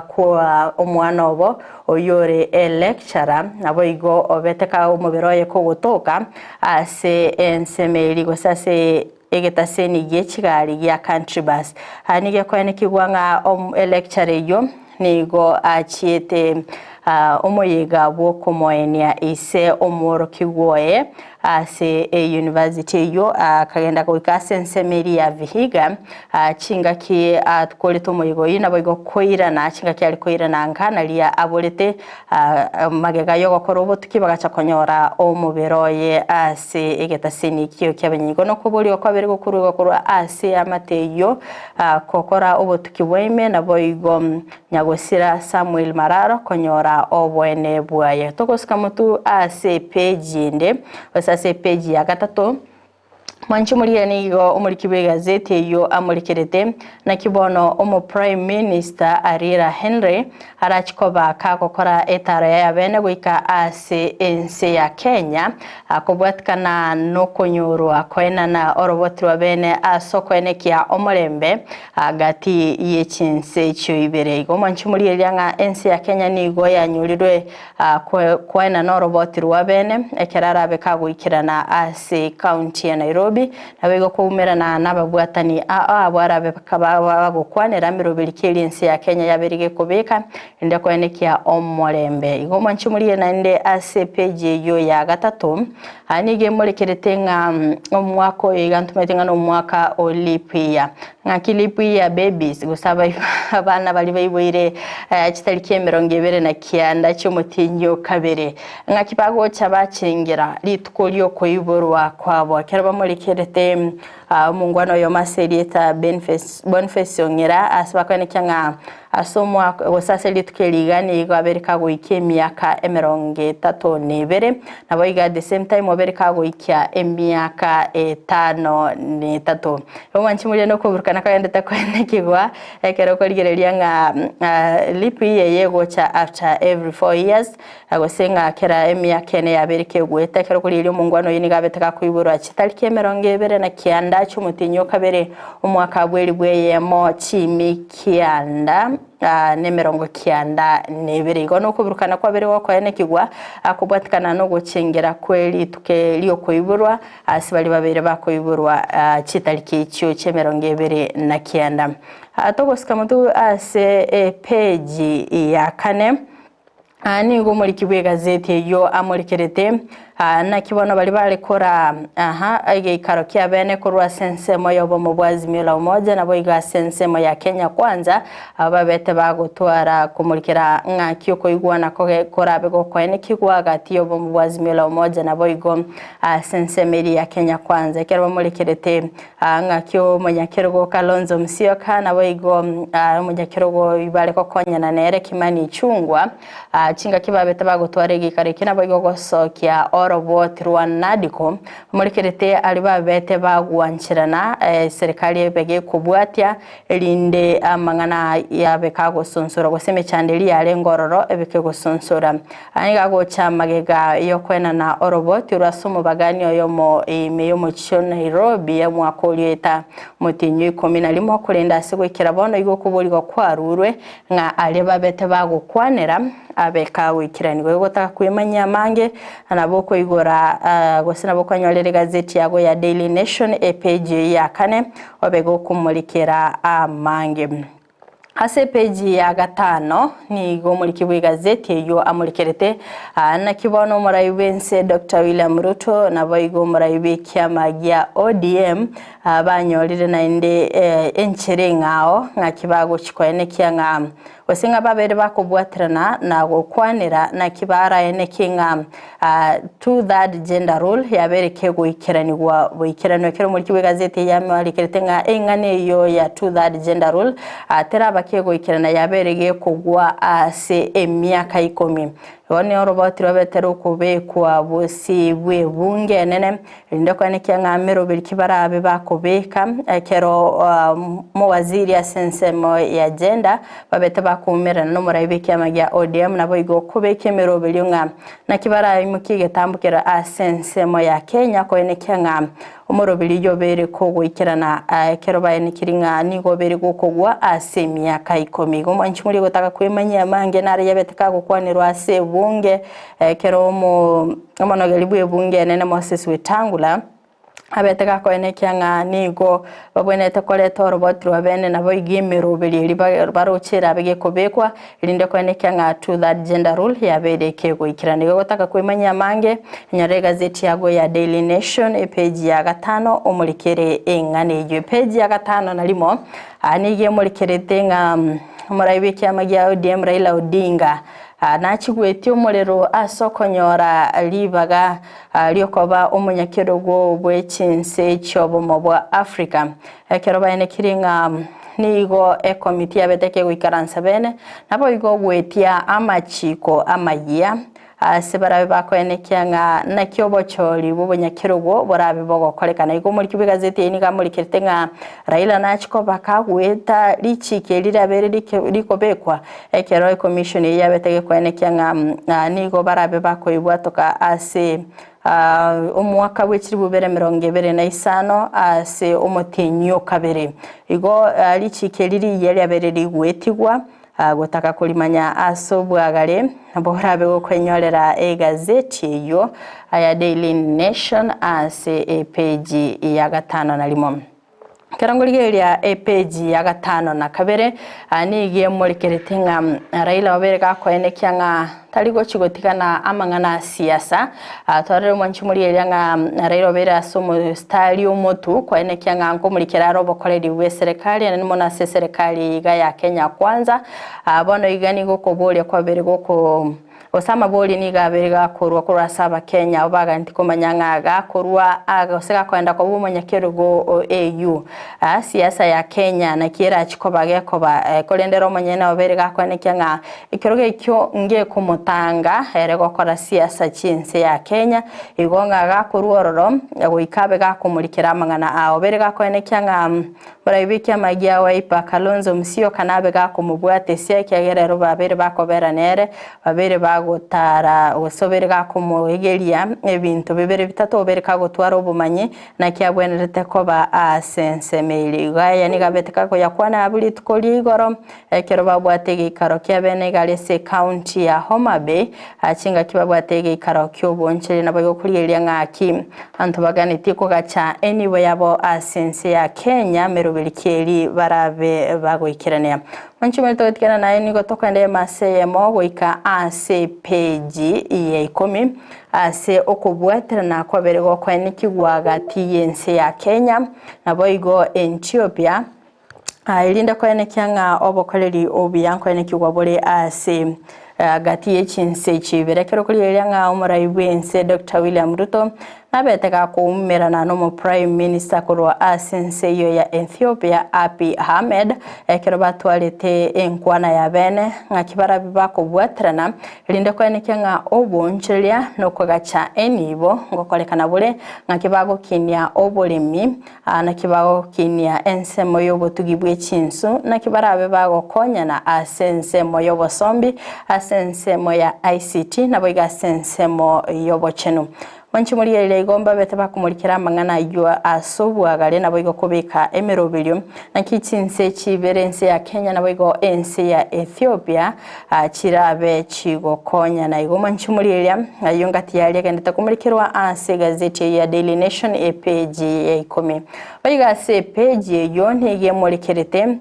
Speaker 3: kwa omwana obo oyio ore electurer, naboigo obete ka omobere oye kogotoka ase ensemo eria gose ase egetaseni gie chigari gia Country Bus. Aa nigo ekoenekigwa ng'a electurer eyio nigo achiete omoyega bw'okomoenia ise omworokigwa oye ase eyunivasiti eyio, akagenda goika ase ensemo eria ya Vihiga chingaki akorete omoyega oyio naboigo koirana chingaki are koirana nka naria aborete Magega y'ogokora obotuki bagacha konyora omobere oye ase egetasini ekio ki'abanyigo, na okoboria kwabere gokoruegwa korwa ase eamate eyio gokora obotuki bwa ime, naboigo nyagosira Samuel Mararo konyora oboene bwaye. Togosika motwe ase epeji ende, gose ase epeji ya gatato. Mwanche omorikere nigo omoriki bw'egazeti eyio amorekerete, naki bono omo Prime Minister Ariera Henry arachi koba kagokora etaro yaye abene goika ase ense ya Kenya kobwatikana nokonyorwa koenana oroboti rwa bene ase okoenekia omorembe gati ye chinse echio ibere. Igo mwanche omorigereria ng'a ense ya Kenya nigo yanyorirwe Koenana oroboti rwa bene ekero arabe kagoikerana ase county ya Nairobi, naboigo koumerana nababwatani abwo arabe bagokwanera meroberi keria ense ya Kenya yabeire gekobeka ende koenekia omorembe. Igo mwanche morigie naende ase epage eyio ya gatato, aa nigo emorekerete ng'a omwaka oyo iga ntomanyete ng'a nomwaka o leap year. Ng'aki leap year babies gose abana baria baiboire chitariki emerongo ebere na kianda chi'omotienyi o kabere, ng'aki bagocha bachengera rituko ri'okoiborwa kwabo. Ekero bamorekerete omongwana oyomo ase erieta Boniface Ong'era ase bakoenekia ng'a ase omwaka gose ase rituko eri iga nigo abere kagoikia emiaka emerongo etato na ebere, naboigo at the same time obere kagoikia emiaka etano na etato. Omwanchi moria nokoburukana kagendete koenekigwa ekero okorigereria ng'a leap year eye egocha after every 4 years gose ng'a kera emiaka ene yabeire kegoeta ekero okorigereria omongwana oyio nigo abete gakoiborwa chitariki emerongo ebere na kianda chiomotienyi o kabere omwaka bweri bw'eyemo chimi kianda nemerongo kianda na ebere. Igo nokoburukana kwabere gokoenekigwa kobwatikana nogochengera kwe rituko riokoiborwa ase baria babeire bakoiborwa chitariki echio chi'emerongo ebere na kianda. Togosika motwe ase epeji ya kane, nigo omoriki bw'egazeti eyio amorekerete, naki bono baria bare koraa egeikaro kiabene korwa ase ensemo y'obomo bwa Azimio la Umoja naboigo ase ensemo ya Kenya Kwanza, abwo babete bagotwara komorikera ng'aki okoigwana korabe gokoenekigwa gati y'obomo bwa Azimio la Umoja naboigo Ase ensemo eria ya Kenya Kwanza, ekero bamorekerete ng'aki omonyakerogo Kalonzo Musyoka naboigo omonyakerogo oyio bare gokonyana nere Kimani Ichung'wa, chingaki babete bagotwara egeikaro ekio naboigo gosokia oroboti rwa NADCO, bamorekerete aria babete bagwancherana eserekari ebe gekobwatia erinde amang'ana yabe kagosonsora gose emechando eria yarenge ororo ebe kegosonsora. Aya nigo agocha magega y'okoenana oroboti orwo ase omobagani oyomo ime y'omochie o Nairobi omwaka oria oeta omotienyi o ikomi na rimo korende ase goikera bono igo okoborigwa kwarurwe ng'a aria babete bagokwanera abe kagoikeranigwa. Igo gotaka kwemanyia amange nabo okoigora gose nabo okonyorera egazeti yago ya Daily Nation epage eyio ya kane obe gokomorikera amange. Ase epeji ya gatano nigo omoriki bw'egazeti eyio amorekerete, Naki bono omorai bw'ense Doctor William Ruto naboigo omorai bw'ekiama gia ODM banyorire naende enchera eng'ao ng'aki bagochi koenekia ng'a gose ng'a babere bakobwaterana na gokwanera naki baraenekie ng'a Two third gender rule yabeire kegoikeranigwa boikeranu. Ekero omoriki bw'egazeti eye amarikerete ng'a eng'ana eyio ya two third gender rule teraba kegoikerana yabeire gekogwa ase emiaka ikomi. Igo ne oroboti rwabete rokobekwa bosio bw'ebunge enene, erinde koenekia ng'a meroberi ki barabe bakobeka ekero omowaziri ase ensemo ya gender babete bakoumerana nomorai bw'ekiama gia ODM naboigo kobeka emeroberio ng'a naki baraimokie egetambo kere ase ensemo ya Kenya koenekia ng'a Omoroberi oyio obeire kogoikerana ekero baenekirie ng'a nigo obeire gokogwa ase emiaka ikomi. Igo mwanchi moria gotaka kwemanyia amange nare yabete kagokwanerwa ase ebunge ekero omonogeri bw'ebunge enene Moses Wetangula abete gakoenekia ng'a nigo babwenerete koreta oroboti rwa bene naboigo emeroberi eria baroche erabe gekobekwa Erinde koenekia ng'a two third gender rule yabeire kegoikerana. Igo gotaka kwemanyia amange, nyora egazeti yago ya Daily Nation epeji ya gatano omorikere eng'ana eyio. Epeji ya gatano na rimo aa nigo emorikerete ng'a omorai bw'ekiama gia ODM Raila Odinga nachigwetie omorero ase okonyora ribaga riokoba omonyakerogo bwe chinse chi'obomo bwa Africa. Ekero baenekirie ng'a nigo ekomiti yabete kegoikaransa bene, naboigo goetia amachiiko amayia ase barabe bakoenekia ng'a naki obochori bw'obonyakerogo borabe bogokorekana. Igo omoriki bw'egazeti eye nigo amorikerete ng'a Raila nachie koba kagoeta richiiko eri riabeire rikobekwa ekero ekomishoni eyio yabete gekoenekia ng'a nigo barabe bakoibwatoka ase Omwaka bwe chilifu bibere emerongo ebere na isano ase omotienyi o kabere. Igo richiiko eri rigiya riabeire rigoetigwa, gotaka korimanya ase obwagare, nabo orabe gokoinyorera egazeti eyio ya Daily Nation ase epeji ya gatano na rimo. Ekero ngorigereria epeji ya gatano na kabere, nigo emorekerete ng'a Raila obeire gakoenekia ng'a tari gochi gotigana amang'ana a siasa. Twarorire omwanchi morigereria ng'a Raila obeire ase omostari omotu koenekia ng'a nkomorikera are obokoreri bwe eserekari naende mono ase eserekari eye iga ya Kenya Kwanza. Bono iga nigo okoboria kwabeire goko. Gose amabori nigo abeire gakorwa korwa ase Abakenya abwo baganeti komanya ng'a gakorwa gose gakoenda koba omonyakerogo o AU. Siasa ya Kenya naki erachi koba gekoba korende ere omonyene obeire gakoenekia ng'a ekerogo ekio ngekomotanga ere gokora siasa chi'ense ya Kenya igo ng'a gakorwa ororo goika abe gakomorikera amang'ana ao. Obeire gakoenekia ng'a Barabwo ekiama gia Wiper, Kalonzo Musyoka nabe gakomobwatesia, ekiagera ero babeire bakobera nere, babeire bagotara gose obeire gakomoegeria ebinto bibere bitato, obeire kagotwara obomanyi naki abwenerete koba ase ensemo eria. Igo aya nigo abete kakoyakwana abwo rituko ria igoro, ekero babwate egeikaro kia bene iga aria ase ecounty ya Homa Bay, chingaki babwate egeikaro ki'oboncheri naboigo korigereria ng'aki Abanto baganetie kogacha enibo yabo ase ense ya Kenya meroberi ki eri barabe bagoikerania. Mwanche omanyete togotigana naye nigo tokoenda emasa eyemo goika ase epeji ya ikomi ase okobwaterana kwabere gokoenikigwa gati y'ense ya Kenya naboigo Ethiopia erinde koenekia ng'a obokoreri obuya nkoenekigwa bore ase gati ye chinse echi ibere. Ekero korigereria ng'a omorai bw'ense Doctor William Ruto nabete gakoumerana nomo Prime Minister korwa ase ense eyio ya Ethiopia Abiy Ahmed ekero batwarete enkwana ya bene ng'aki barabe bakobwaterana erinde koenekia ng'a oboonchoreria nokogacha enibo ngokorekana bore ng'aki bagokinia oboremi Aa naki bagokinia ensemo y'obotugi bwe chinsu, naki barabe bagokonyana ase ensemo y'obosombi, ase ensemo ya ICT, naboigo ase ensemo y'obochenu. Mwanche morigereria igo mbabete bakomorikera amang'ana ayio ase obwagare, naboigo kobeka emeroberio. Naki chinse echi ibere, ense ya Kenya naboigo ense ya Ethiopia, chirabe chigokonyana. Igo mwanche morigereria ayio ngati yaria agendete komorikerwa ase egazeti eyio ya Daily Nation epeji ya ikomi. Boigo ase epeji eyio nigo emorikerete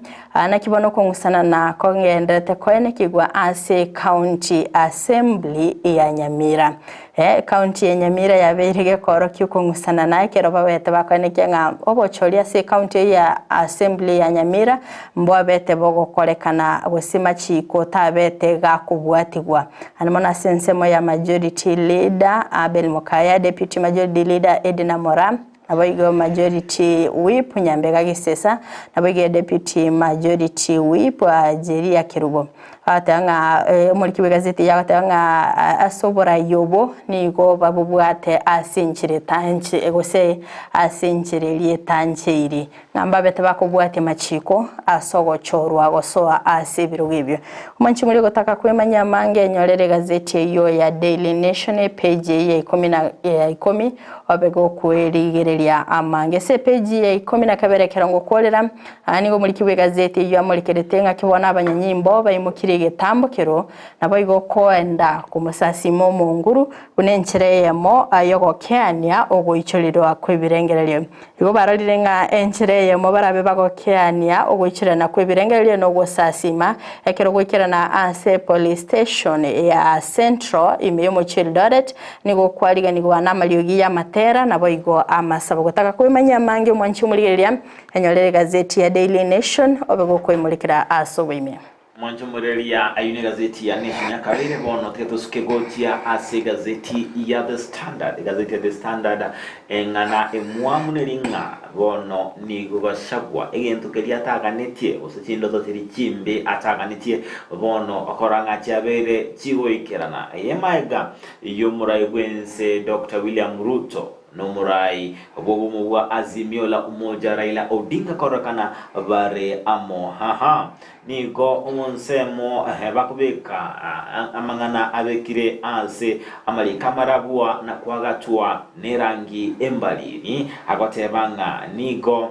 Speaker 3: naki bono okong'usana na kogenderete koenekigwa ase County Assembly ya Nyamira. Ekaunti ya Nyamira yabeire gekoorokia okong'usana na ekero babete bakoenekia ng'a obochori ase ekaunti eyio ya Assembly ya Nyamira mbwabete bogokorekana gose machiko tabete gakobwatigwa. Naende mono ase ensemo ya Majority Leader Abel Mokaya, Deputy Majority Leader Edna Moraa, Naboigo Majority Whip Nyambega Gisesa, naboigo Deputy Majority Whip Jeria Kerubo. Agateba ng'a omoriki bw'egazeti eye agateba ng'a ase oborai obo nigo babobwate ase enchera etanche gose ase enchera eria etancheiri, ng'a mbabete bakobwatia amachiko ase ogochorwa gosoa ase ebirogo ebio. Omonche moria ogotaka kwemanyia amange enyorere egazeti eyio ya Daily Nation epage eye ya ikomi na ya ikomi obe gokwerigereria amange. Ase epeji ya ikomi na kabere ekero ngokworera, aa nigo omoriki bw'egazeti eyio amorekerete ng'aki bono abanyanyimbo baimokirie egetambo kero, naboigo koenda komosasima omonguru buna enchera eyemo y'ogokeania ogoichorirwa kw'ebirengererio. Igo barorire ng'a enchera eyemo barabe bagokeania ogoichorana kw'ebirengererio nogosasima ekero goikerana ase police station ya Central ime y'omochie Eldoret nigo kwariganigwa namariogi y'amatera naboigo amasabo. Gotaka kwemanyia amange omwanchi omorigereria enyorere egazeti ya Daily Nation obe gokoimorekera ase oboime.
Speaker 2: Mwanche omoreria, ayio negazeti ya Nation yakabeire bono tiga tosuke gochia ase egazeti ya The Standard. Egazeti ya The Standard eng'ana emwamu neri ng'a bono nigo Gachagua egento keria ataganetie gose chindoto chiria chimbe ataganetie bono okora ng'a chiabeire chigoikerana. Eye maega y'omorai bw'ense Doctor William Ruto Nomorai bw'obomo bwa Azimio la Umoja Raila Odinga kororekana bare amo. Haha. Nigo onsemo bakobeka amang'ana abekire ase amariko amarabwo na koagatwa nerangi embariri, agoteba ng'a nigo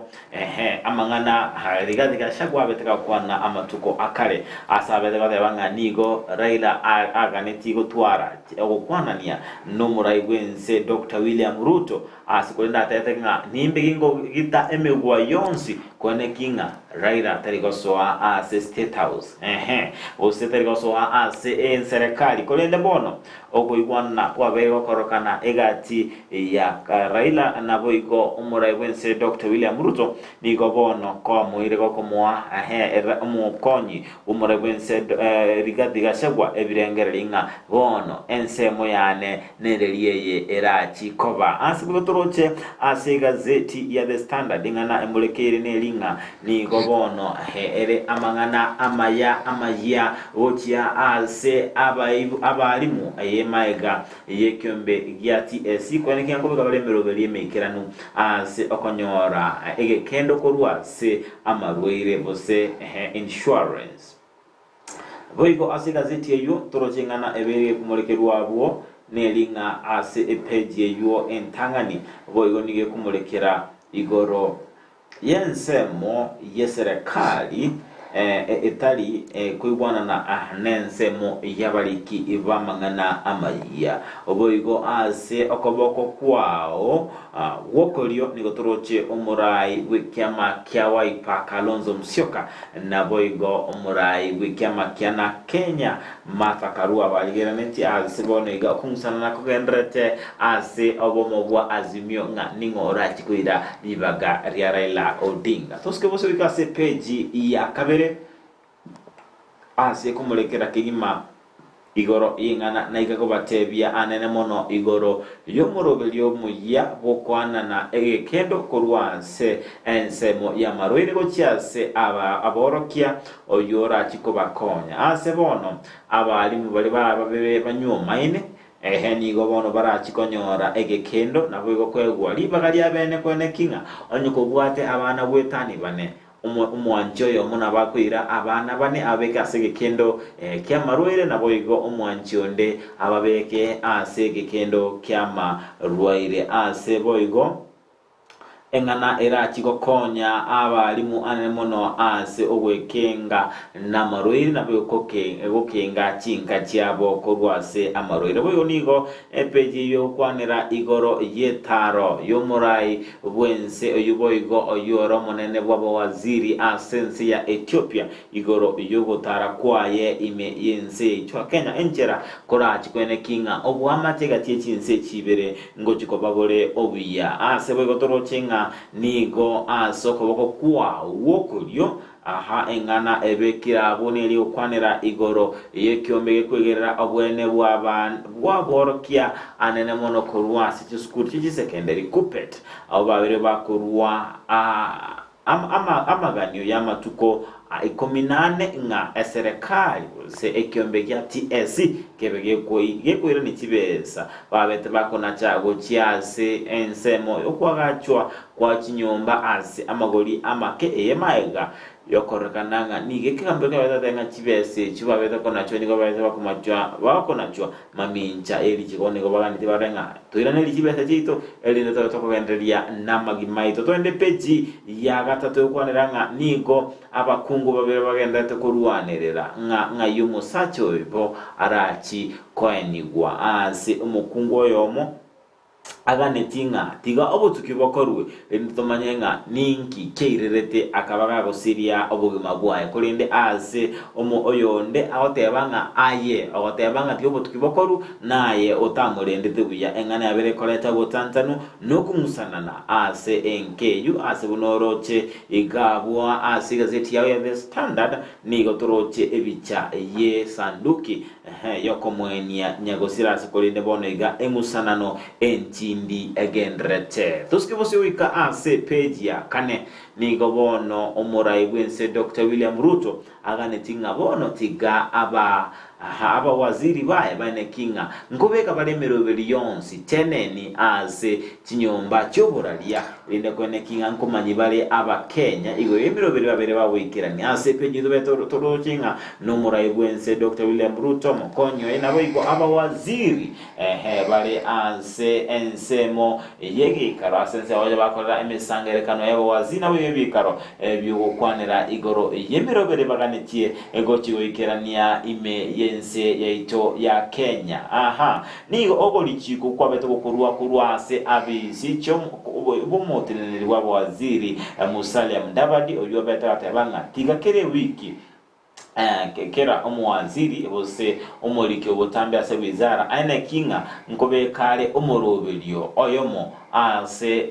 Speaker 2: amang'ana Rigathi Gachagua abete gakwana amatuko akare ase abete goteba ng'a nigo Raila aganetie gotwara ogokwanania nomorai bw'ense Doctor William Ruto Ase korende atebete ng'a nimbe gingogita emegwa yonsi koeneki ng'a Raila tari gosoa ase State House, ehe, gose tari gosoa ase enserekari. Korende bono okoigwanana kwabeire gokorokana egati ya Raila naboigo omorai bwense Doctor William Ruto nigo bono kwamoire gokomoa ehe omokonyi bw'omorai bwense Rigathi Gachagua ebirengererio ng'a bono ensemo yane Nereri eye erachi koba. Ase bobe toroche ase egazeti ya The Standard ing'ana emorekeire neri ng'a nigo bono ere amang'ana amaya amayia gochia ase abalimu eye maega y'ekiombe gia TSC koenekia nkobeka bare emeroberio emeikeranu ase okonyora egekendo korwa ase amarwaire gose insurance. Boigo ase egazeti eyio toroche ing'ana ebeire gekomorekerwa abwo neri ng'a ase epeji eyio entang'ani boigo nigo ekomorekera igoro y'ensemo y'eserekari etari koigwanana nensemo y'abariki b'amang'ana amayia. Boigo ase okoboko kwao gw'okorio nigo toroche omorai bw'ekiama kia Wiper Kalonzo Musyoka Naboigo omorai bw'ekiama kia na Kenya, Martha Karua barigereretie ase bono iga okong'usanana kogendererete ase obomo bwa Azimio ng'a ning'o orachi koira ribaga ria Raila Odinga. Tosuke bose goika ase epeji ya kabere ase komorekera kegima Igoro y'ing'ana naika kobatebia anene mono igoro y'omoroberio omoyia bw'okoanana egekendo korwa ase ensemo y'amarwaire gochia ase aba aborokia, oyio orachie kobakonya. Ase bono abalimu baria barabe banywomaine, ehe, nigo bono barachie konyora egekendo, naboigo koegwa ribaga riabene koeneki ng'a onye kobwate abana goetania bane, Omwanchi oyomo nabo akoira abana bane ababeke ase egekendo ki'amarwaire, naboigo omwanchi onde ababeke ase egekendo ki'amarwaire. Ase boigo eng'ana erachie gokonya abalimu anene mono ase ogwekenga namarwaire, naboigo gokenga chinka chiabo korwa ase amarwaire. Boigo nigo Epeji eyio egokwanera igoro y'etaaro y'omorai bw'ense oyio boigo oyio ore omonene bw'abawaziri ase ense ya Etiopia igoro y'ogotaara kwaye ime y'ense yaito ya Kenya enchera korachi koeneki ng'a oboamate egati ye chinse echi ibere ngochi koba bore obuya. Ase boigo toroche ng'a nigo ase okoboko kwao gw'okorio. Aha eng'ana ebekire abwo neria egokwanera igoro y'ekiombe gekwegerera obwene bw'aborokia anene mono korwa ase chisukuru chie chisekenderi, KUPPET, abwo babere bakorua amaganio y'amatuko ikomi na ane ng'a eserekari gose ekiombe gia TSC kebe gekoirania chibesa babete bakonacha gochia ase ensemo y'okoagachwa kwa chinyomba ase amagori amake eye magega yokororekana ng'a nigo ekegambero kiabete ng'a chibesa echio babete konachwa nigo babete bakomachwa bakonachwa mamincha ye richiko nigo baganetie barore ng'a toiranerie chibesa chiaito erinde tobe tokogendereria namagima aito. Toende peji ya gatato egokwanera ng'a nigo abakungu babere bagenderete korwanerera ng'a ng'ai omosacha obo arachi koenigwa ase omokungu oyomo Aganetie ng'a tiga obotuki bokorwe, rende tomanye ng'a ninki kiairerete akaba gagosiria obogima bwaye. Korende aase omo oyonde agoteba ng'a aye ogoteba ng'a tiga obotuki bokorwe, naye otamorendete buya. Eng'ana yabere ekoreta obotanchanu na okong'usanana ase enka eyio, ase buna oroche iga abwo ase egazeti yao ya The Standard nigo toroche ebicha y'esanduki Ehe, y'okomoenia nyagosira ase korende bono iga eng'usanano entindi egendererete. Tosuke bosio goika ase epeji ya kane. Nigo bono omorai bw'ense Doctor William Ruto aganeti ng'a bono tiga aba aha abawaziri baye baeneki ng'a nkobeka bare emeroberi yonsi teneni ase chinyomba chi'oboraria erinde koeneki ng'a nkomanyi bare Abakenya igoro y'emeroberi babere bagoikerania. Ase epeji tobe toroche ng'a Nomorai bw'ense Doctor William Ruto, omokonyi oye naboigo abawaziri ehe bare ase ensemo y'egeikaro ase ense bagocha bakorera emesangererekano y'abawaziri naboigo ebikaro bi'ogokwanera igoro y'emerobere baganetie gochi goikerania ime y'ense yaito ya Kenya. Aha nigo ogorichiko kwabete gokorwa korwa ase abisi chi'omoteneneri bw'abawaziri Musalia Mudavadi oyio obete agateba ng'a tiga kera ewiki Kera omowaziri gose omoriki obotambe ase wizara aeneki ng'a nkobeka are omoroberio oyomo ase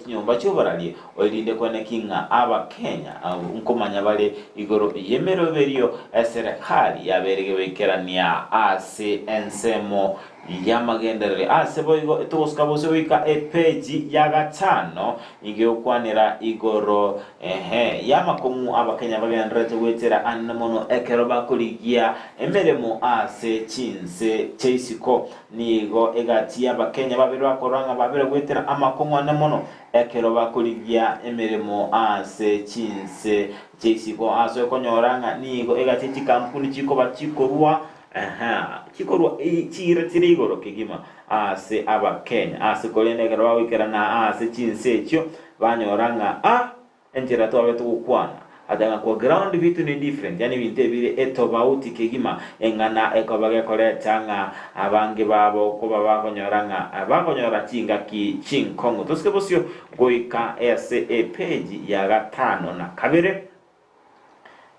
Speaker 2: chinyomba chi'oboraria, erinde koeneki ng'a Abakenya nkomanya bare igoro y'emeroberio eserekari yabeire goikerania ase ensemo y'amagenderero. Ase boigo togosuka bosio goika epeji ya gatano nigo egokwanera igoro Ehe, y'amakong'u Abakenya bagendererete goetera anene mono ekero bakorigia emeremo ase chinse chia isiko. Nigo egati y'Abakenya babere bakorora ng'a babere goetera amakong'u anene mono ekero bakorigia emeremo ase chinse chia isiko. Ase okonyora ng'a nigo egati ye chikampuni chikoba chikorua ehe, chikorua chiira chire igoro kegima ase Abakenya. Ase korende ekero bagoikerana ase chinse echio Banyora ng'a a enchera twabete gokwana ata ng'a kwa ground bitu ne different yaani ebinto ebire etobauti kegima eng'ana ekoba gekoreta ng'a abange babo koba bakonyora ng'a bakonyora chingaki chinkong'u. Tosike bosio goika ase epage ya gatano na kabere.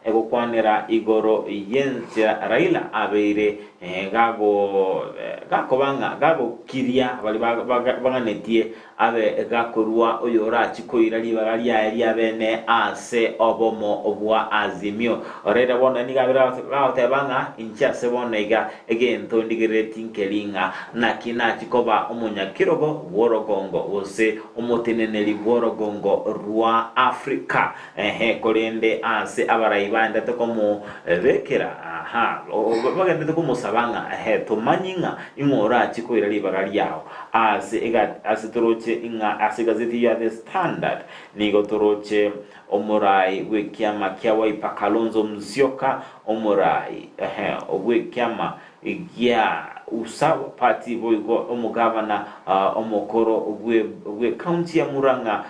Speaker 2: Egokwanera igoro y'enchera Raila abeire gakoba ng'a gagokiria baria baganetie abe gakorua oyorachie koira ribaga riaye riabene ase obomo bwa Azimio. Raila bono nigo abeire gagoteba ng'a inche ase bono iga egento ndigerereti nkeri ng'a naki nachie koba omonyakerogo bw'orogongo gose omoteneneri bw'orogongo rwa Africa. Ehe, korende aase abarai baendete komobekera, aha, bagendete komosaba ng'a, Ehe, tomanyi ng'a ing'o orachie koira ribaga riao. Ase ega, ase toroche ng'a ase egazeti ya The Standard nigo toroche omorai bw'ekiama kia Wiper Kalonzo Musyoka, omorai, ehe, bw'ekiama gia Usawa Party boigo omogavana omokoro bw'ecounty ya Murang'a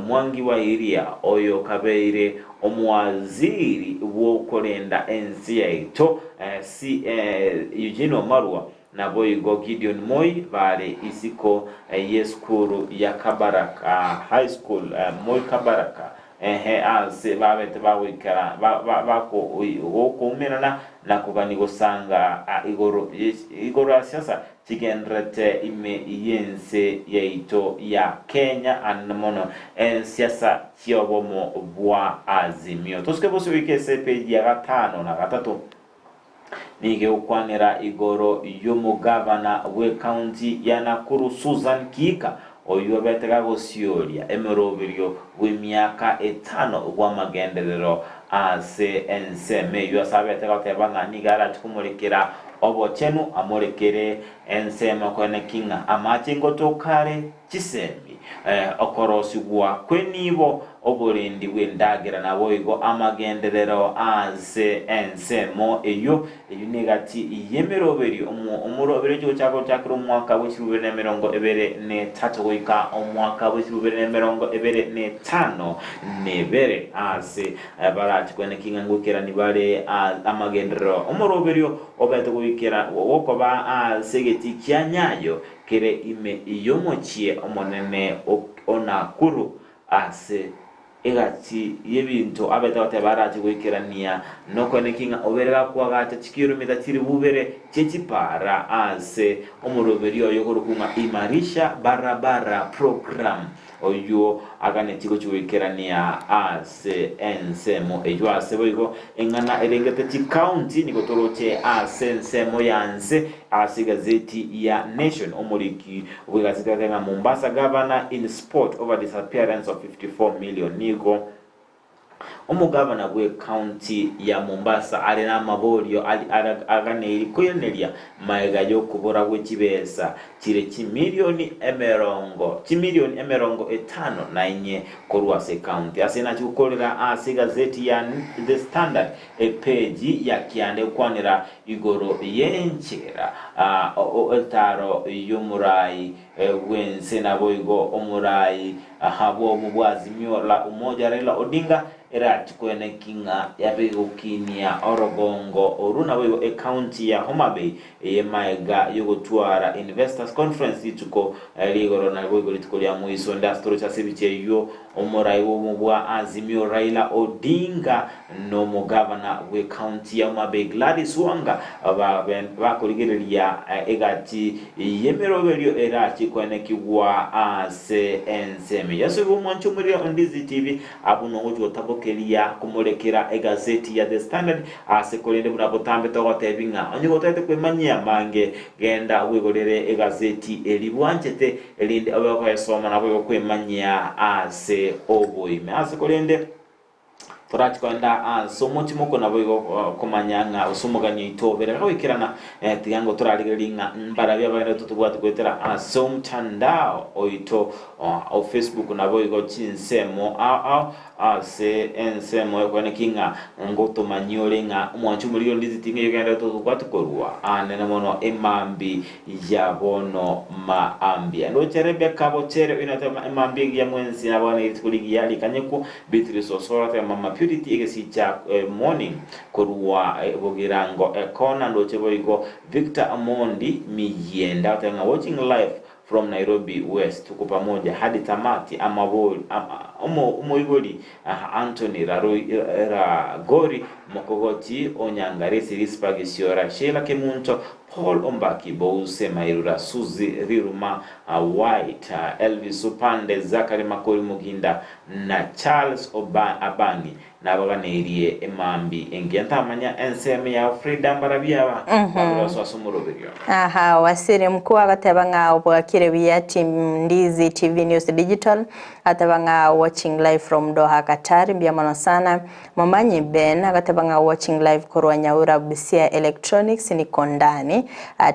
Speaker 2: Mwangi wa Iria oyo kabeire omowaziri bw'okorenda ense yaito Eugene Wamalwa naboigo Gideon Moi bare isiko y'esukuru ya Kabarak High School Moi Kabarak. Ehe, ase babete bagoikera bakoumerana na kogania gosanga igoro igoro ya siasa chigendererete ime y'ense yaito ya Kenya ande mono ensiasa chi'obomo bwa Azimio. Tosuke bosio goika ase epeji ya gatano na gatato. Nigo egokwanera igoro y'omogavana bw'ecounty ya Nakuru Susan Kihika oyio obete gagosioria emeroberio bw'emiaka etano bw'amagenderero ase ensemo eyio ase abete goteba ng'a nigo arache komorekera obochenu amorekere ensemo koeneki ng'a amache ngotoka are chisemi, okorosigwa kw'enibo, oborendi bw'endagera, naboigo amagenderero ase ensemo eyio. Eyio negati y'emeroberio omoroberio ogochaka gochakera omwaka bwe chilifu bibere na emerongo ebere na etato goika omwaka bwe chilifu bibere na emerongo ebere na etano na ebere ase barache koeneki ng'a ngoikerani bare amagenderero omoroberio obete goikera gokoba ase egetii kia Nyayo kere ime y'omochie omonene o Nakuru ase egati y'ebinto abete goteba arache goikerania nokoeneki ng'a obere gakoagacha chikiromita chilifu ibere chie chipaara ase omoroberio oyo okorokwa ng'a Imarisha Barabara Program oyio aganetie gochia goikerania ase ensemo eyio ase boigo eng'ana erengete chikaunti nigo toroche ase ensemo ya nse Ase egazeti ya Nation, omoriki bw'egazeti agateba ng'a Mombasa governor in spot over disappearance of 54 million nigo omogavana bw'ecounty ya Mombasa are namaborio aganeiri koiraneria magega y'okobora gwe chibesa chire chimilioni emerongo chimilioni emerongo etano na inye korwa ase ecounty. Ase nachi gokorera ase egazeti ya The Standard Epeji ya kianda egokwanera igoro y'enchera etaaro y'omoraai bw'ense naboigo omoraai bw'obomo bwa Azimio la Umoja Raila Odinga erachikwane ki ng'a yabe gokinia orogongo oru naboigo ecounty ya Homa Bay eye maega yogotwara Investors Conference rituko rigoro naboigo rituko ria moiso nde ase toroche ase ebicha eyio omorai bw'obomo bwa Azimio Raila Odinga Nomogavana bw'ecounty ya Homa Bay Gladys Wanga bakorigereria egati y'emeroberio erache koenekigwa ase ensemo. Yeso igo omwanche omorire o Ndizi TV abwo nogochia gotabokeria komorekera egazeti ya The Standard ase korende buna botambe togotebi ng'a onye gotagete kwemanyia amange genda bwegorere egazeti eri bwanchete erinde obe okoyesoma naboigo kwemanyia ase oboime ase korende Torachi kogenda ase omochie moko naboigo komanya ng'a gose omogani oito obere goikerana, tiga ngo torarigererie ng'a mbarabio abagenderete totobwati goetera ase omtandao oito o Facebook naboigo chinsemo ao ao ase ensemo yokoeneki ng'a ngotomanyie ore ng'a omwanchi omoriri onde titing'e eyogenderete totobwati korwa anene mono emambi ya bono maambia. Ndoche Rebecca Bochere oyo nateba emambia egiya mwensi nabagane rituko rigiya rikanyekwo Beatrice Osoro ateba Mama Purity egesicha morning korwa Bogirango Ekona ndoche boigo Victor Omondi Miyienda ateba ng'a watching live from Nairobi West tuko pamoja hadi tamati amabori omoibori Anthony Ragori Mokogoti Onyangaresi Rispa Gisiora Sheila Kemunto Paul Ombaki Bouse Mairura Suzy Riruma White Elvis Opande Zachary Makori Muginda na Charles Abangi nabaganeirie emambi engiya ntamanya ensemo yao Frida mbarabio aba babere basoa ase omoroberio.
Speaker 3: Aha, Wasiri mkuu agateba ng'a obwakire buya Team Ndizi TV News Digital, agateba ng'a watching live from Doha Qatar, mbuya mono sana. Momanyi Ben agateba ng'a watching live korwa Nyaura Busia Electronics niko ndani.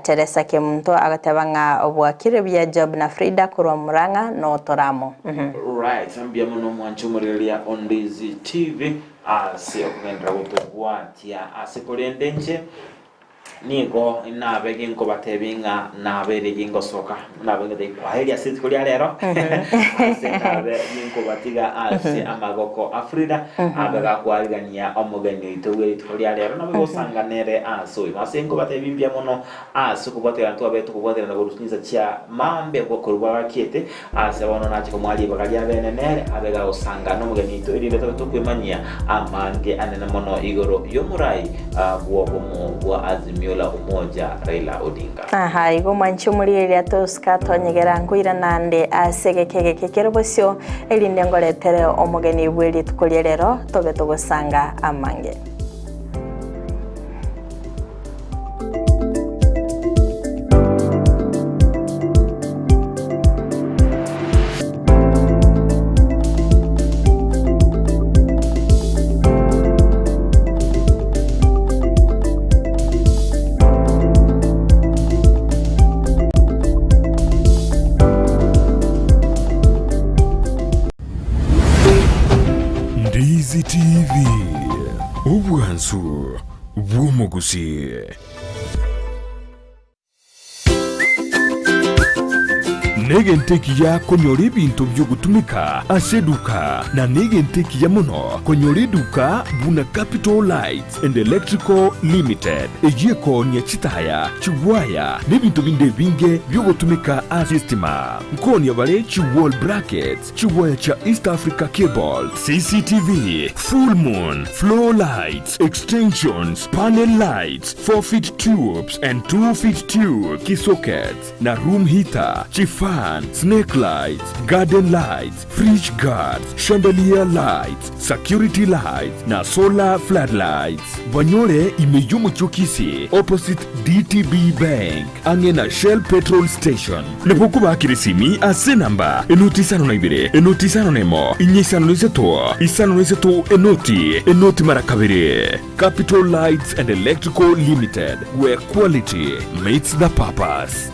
Speaker 3: Teresa Kemunto agateba ng'a obwakire buya Job na Frida korwa Murang'a notoramo.
Speaker 2: Right, mbuya mono mwanche omorigereria o Ndizi TV ase okogenderera gotobwatia ase korende inche. Nigo nabe ginkobatebia ng'a nabeire gingosoka, nabe ng'ete kwaheria ase rituko ria rero, ase ndabe ginkobatiga ase amagoko a Frida, abe gakwarigania omogeni oito bwe rituko ria rero, nabe gosanga nere ase oimo. Ase nkobatebia mbuya mono ase okobwaterana twabe tokobwaterana korwa chinsa chia mambia korwa bwagakiete, ase bono nache komoa ribaga ria bene nere abe gagosanga nomogeni oito, erinde tobe tokwemanyia amange anene mono igoro y'omorai bw'obomo bwa Azimio la Umoja Raila Odinga.
Speaker 3: Aha, igo mwanche omorigereria tosika tonyegera nkoirana ande ase egeka egeke kere bosio, erinde ngoretere omogeni bwe rituko ria rero, tobe togosanga amange.
Speaker 1: Ndizi TV, obwansu bw'omogusii. Negento ekiya konyora ebinto bi'ogotumeka ase eduka, na negento ekiya mono konyora eduka buna Capital Lights and Electrical Limited, eyio ekoonia chitaya, chiwaya, na ebinto binde ebinge bi'ogotumeka ase estima. Nkoonia bare chi wall brackets, Chiwaya chia East Africa Cable, CCTV, Full Moon, Floor Lights, Extensions, Panel Lights, 4 feet tubes and 2 feet tube, Key sockets, na room heater, chifan, snake lights, garden lights, fridge guards, chandelier lights, security lights, na solar floodlights. Banyore ime y'omochie o Kisii opposite DTB Bank ang'e na Shell Petrol Station. Nabo okobakera esimi ase enamba enoti isano na ibere, enoti isano na emo, inye isano na isato, isano na isato, enoti, enoti mara kabere. Capital Lights and Electrical Limited, where quality meets the purpose.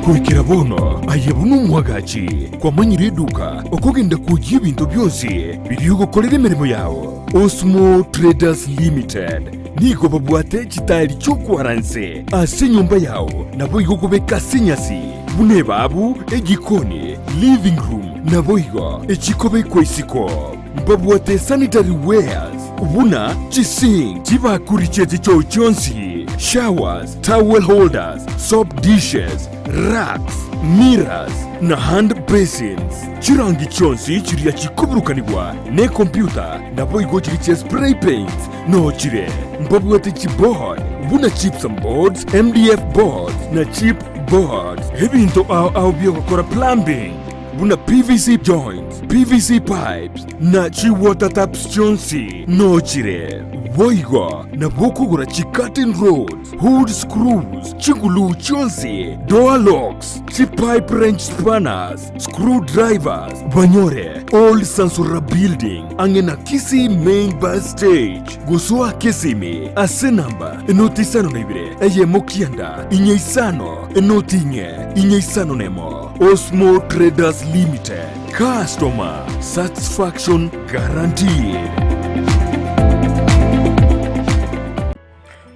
Speaker 1: Goikera bono aye buna omwagachi kwamanyire eduka okogenda kwoyia ebinto bionsi biria ogokorera emeremo yao. Osmo Traders Limited nigo babwate chitairi chi'okwara nse ase enyomba yao naboigo okobeka ase enyasi buna ebabu, ejikoni, living room naboigo echikobekwa isiko. Mbabwate sanitary wares buna chisink, chibakuri chie chichoo chionsi, showers, towel holders, soap dishes, racks, mirrors, na hand basins. Chirangi chionsi chiria chikoburukanigwa nekompyuta naboigo chiria chia spray paints noo chire. Mbabwate chiboard buna gypsum boards, MDF boards na chip boards. Ebinto ao ao biogokora plumbing buna PVC joints, PVC pipes, na chi-water taps chionsi noo chire. Boigo nabo okogora chi-curtain rods, hood screws, chiguluu chionsi, door locks, chi-pipe wrench spanners, screw drivers, banyore Old Sansora Building ang'e na Kisii Main Bus Stage. Gosoa Kisimi ase namba enoti 52 eyemo kianda inye isano enoti inye inye isano nemo. Osmo Traders Limited, customer satisfaction guaranteed.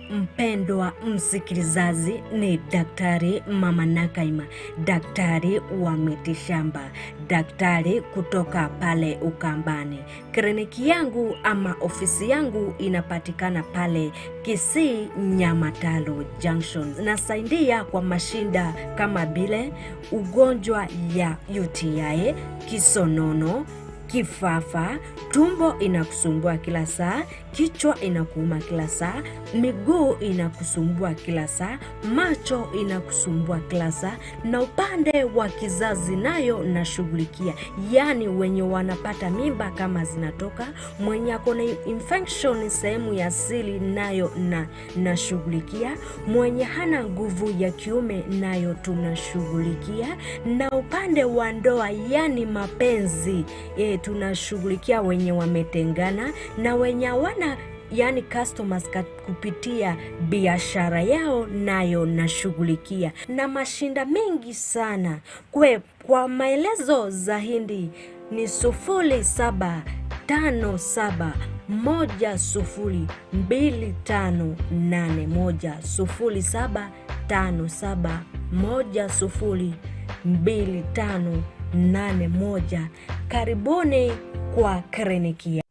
Speaker 5: Mpendwa msikilizaji, ni Daktari Mama Nakaima, daktari wa mitishamba, daktari kutoka pale Ukambani. Kliniki yangu ama ofisi yangu inapatikana pale Kisii Nyamatalo Junction. Nasaidia kwa mashinda kama vile ugonjwa ya UTI, kisonono, kifafa, tumbo inakusumbua kila saa, kichwa inakuuma kila saa, miguu inakusumbua kila saa, macho inakusumbua kila saa, na upande wa kizazi nayo nashughulikia, yaani wenye wanapata mimba kama zinatoka, mwenye ako na infection sehemu ya siri nayo na nashughulikia, mwenye hana nguvu ya kiume nayo tunashughulikia, na upande wa ndoa yani mapenzi tunashughulikia wenye wametengana na wenye hawana yani customers kupitia biashara yao nayo nashughulikia, na mashinda mengi sana. Kwa maelezo zaidi ni 0757 10 2581 0757 10 2581. Karibuni kwa kliniki.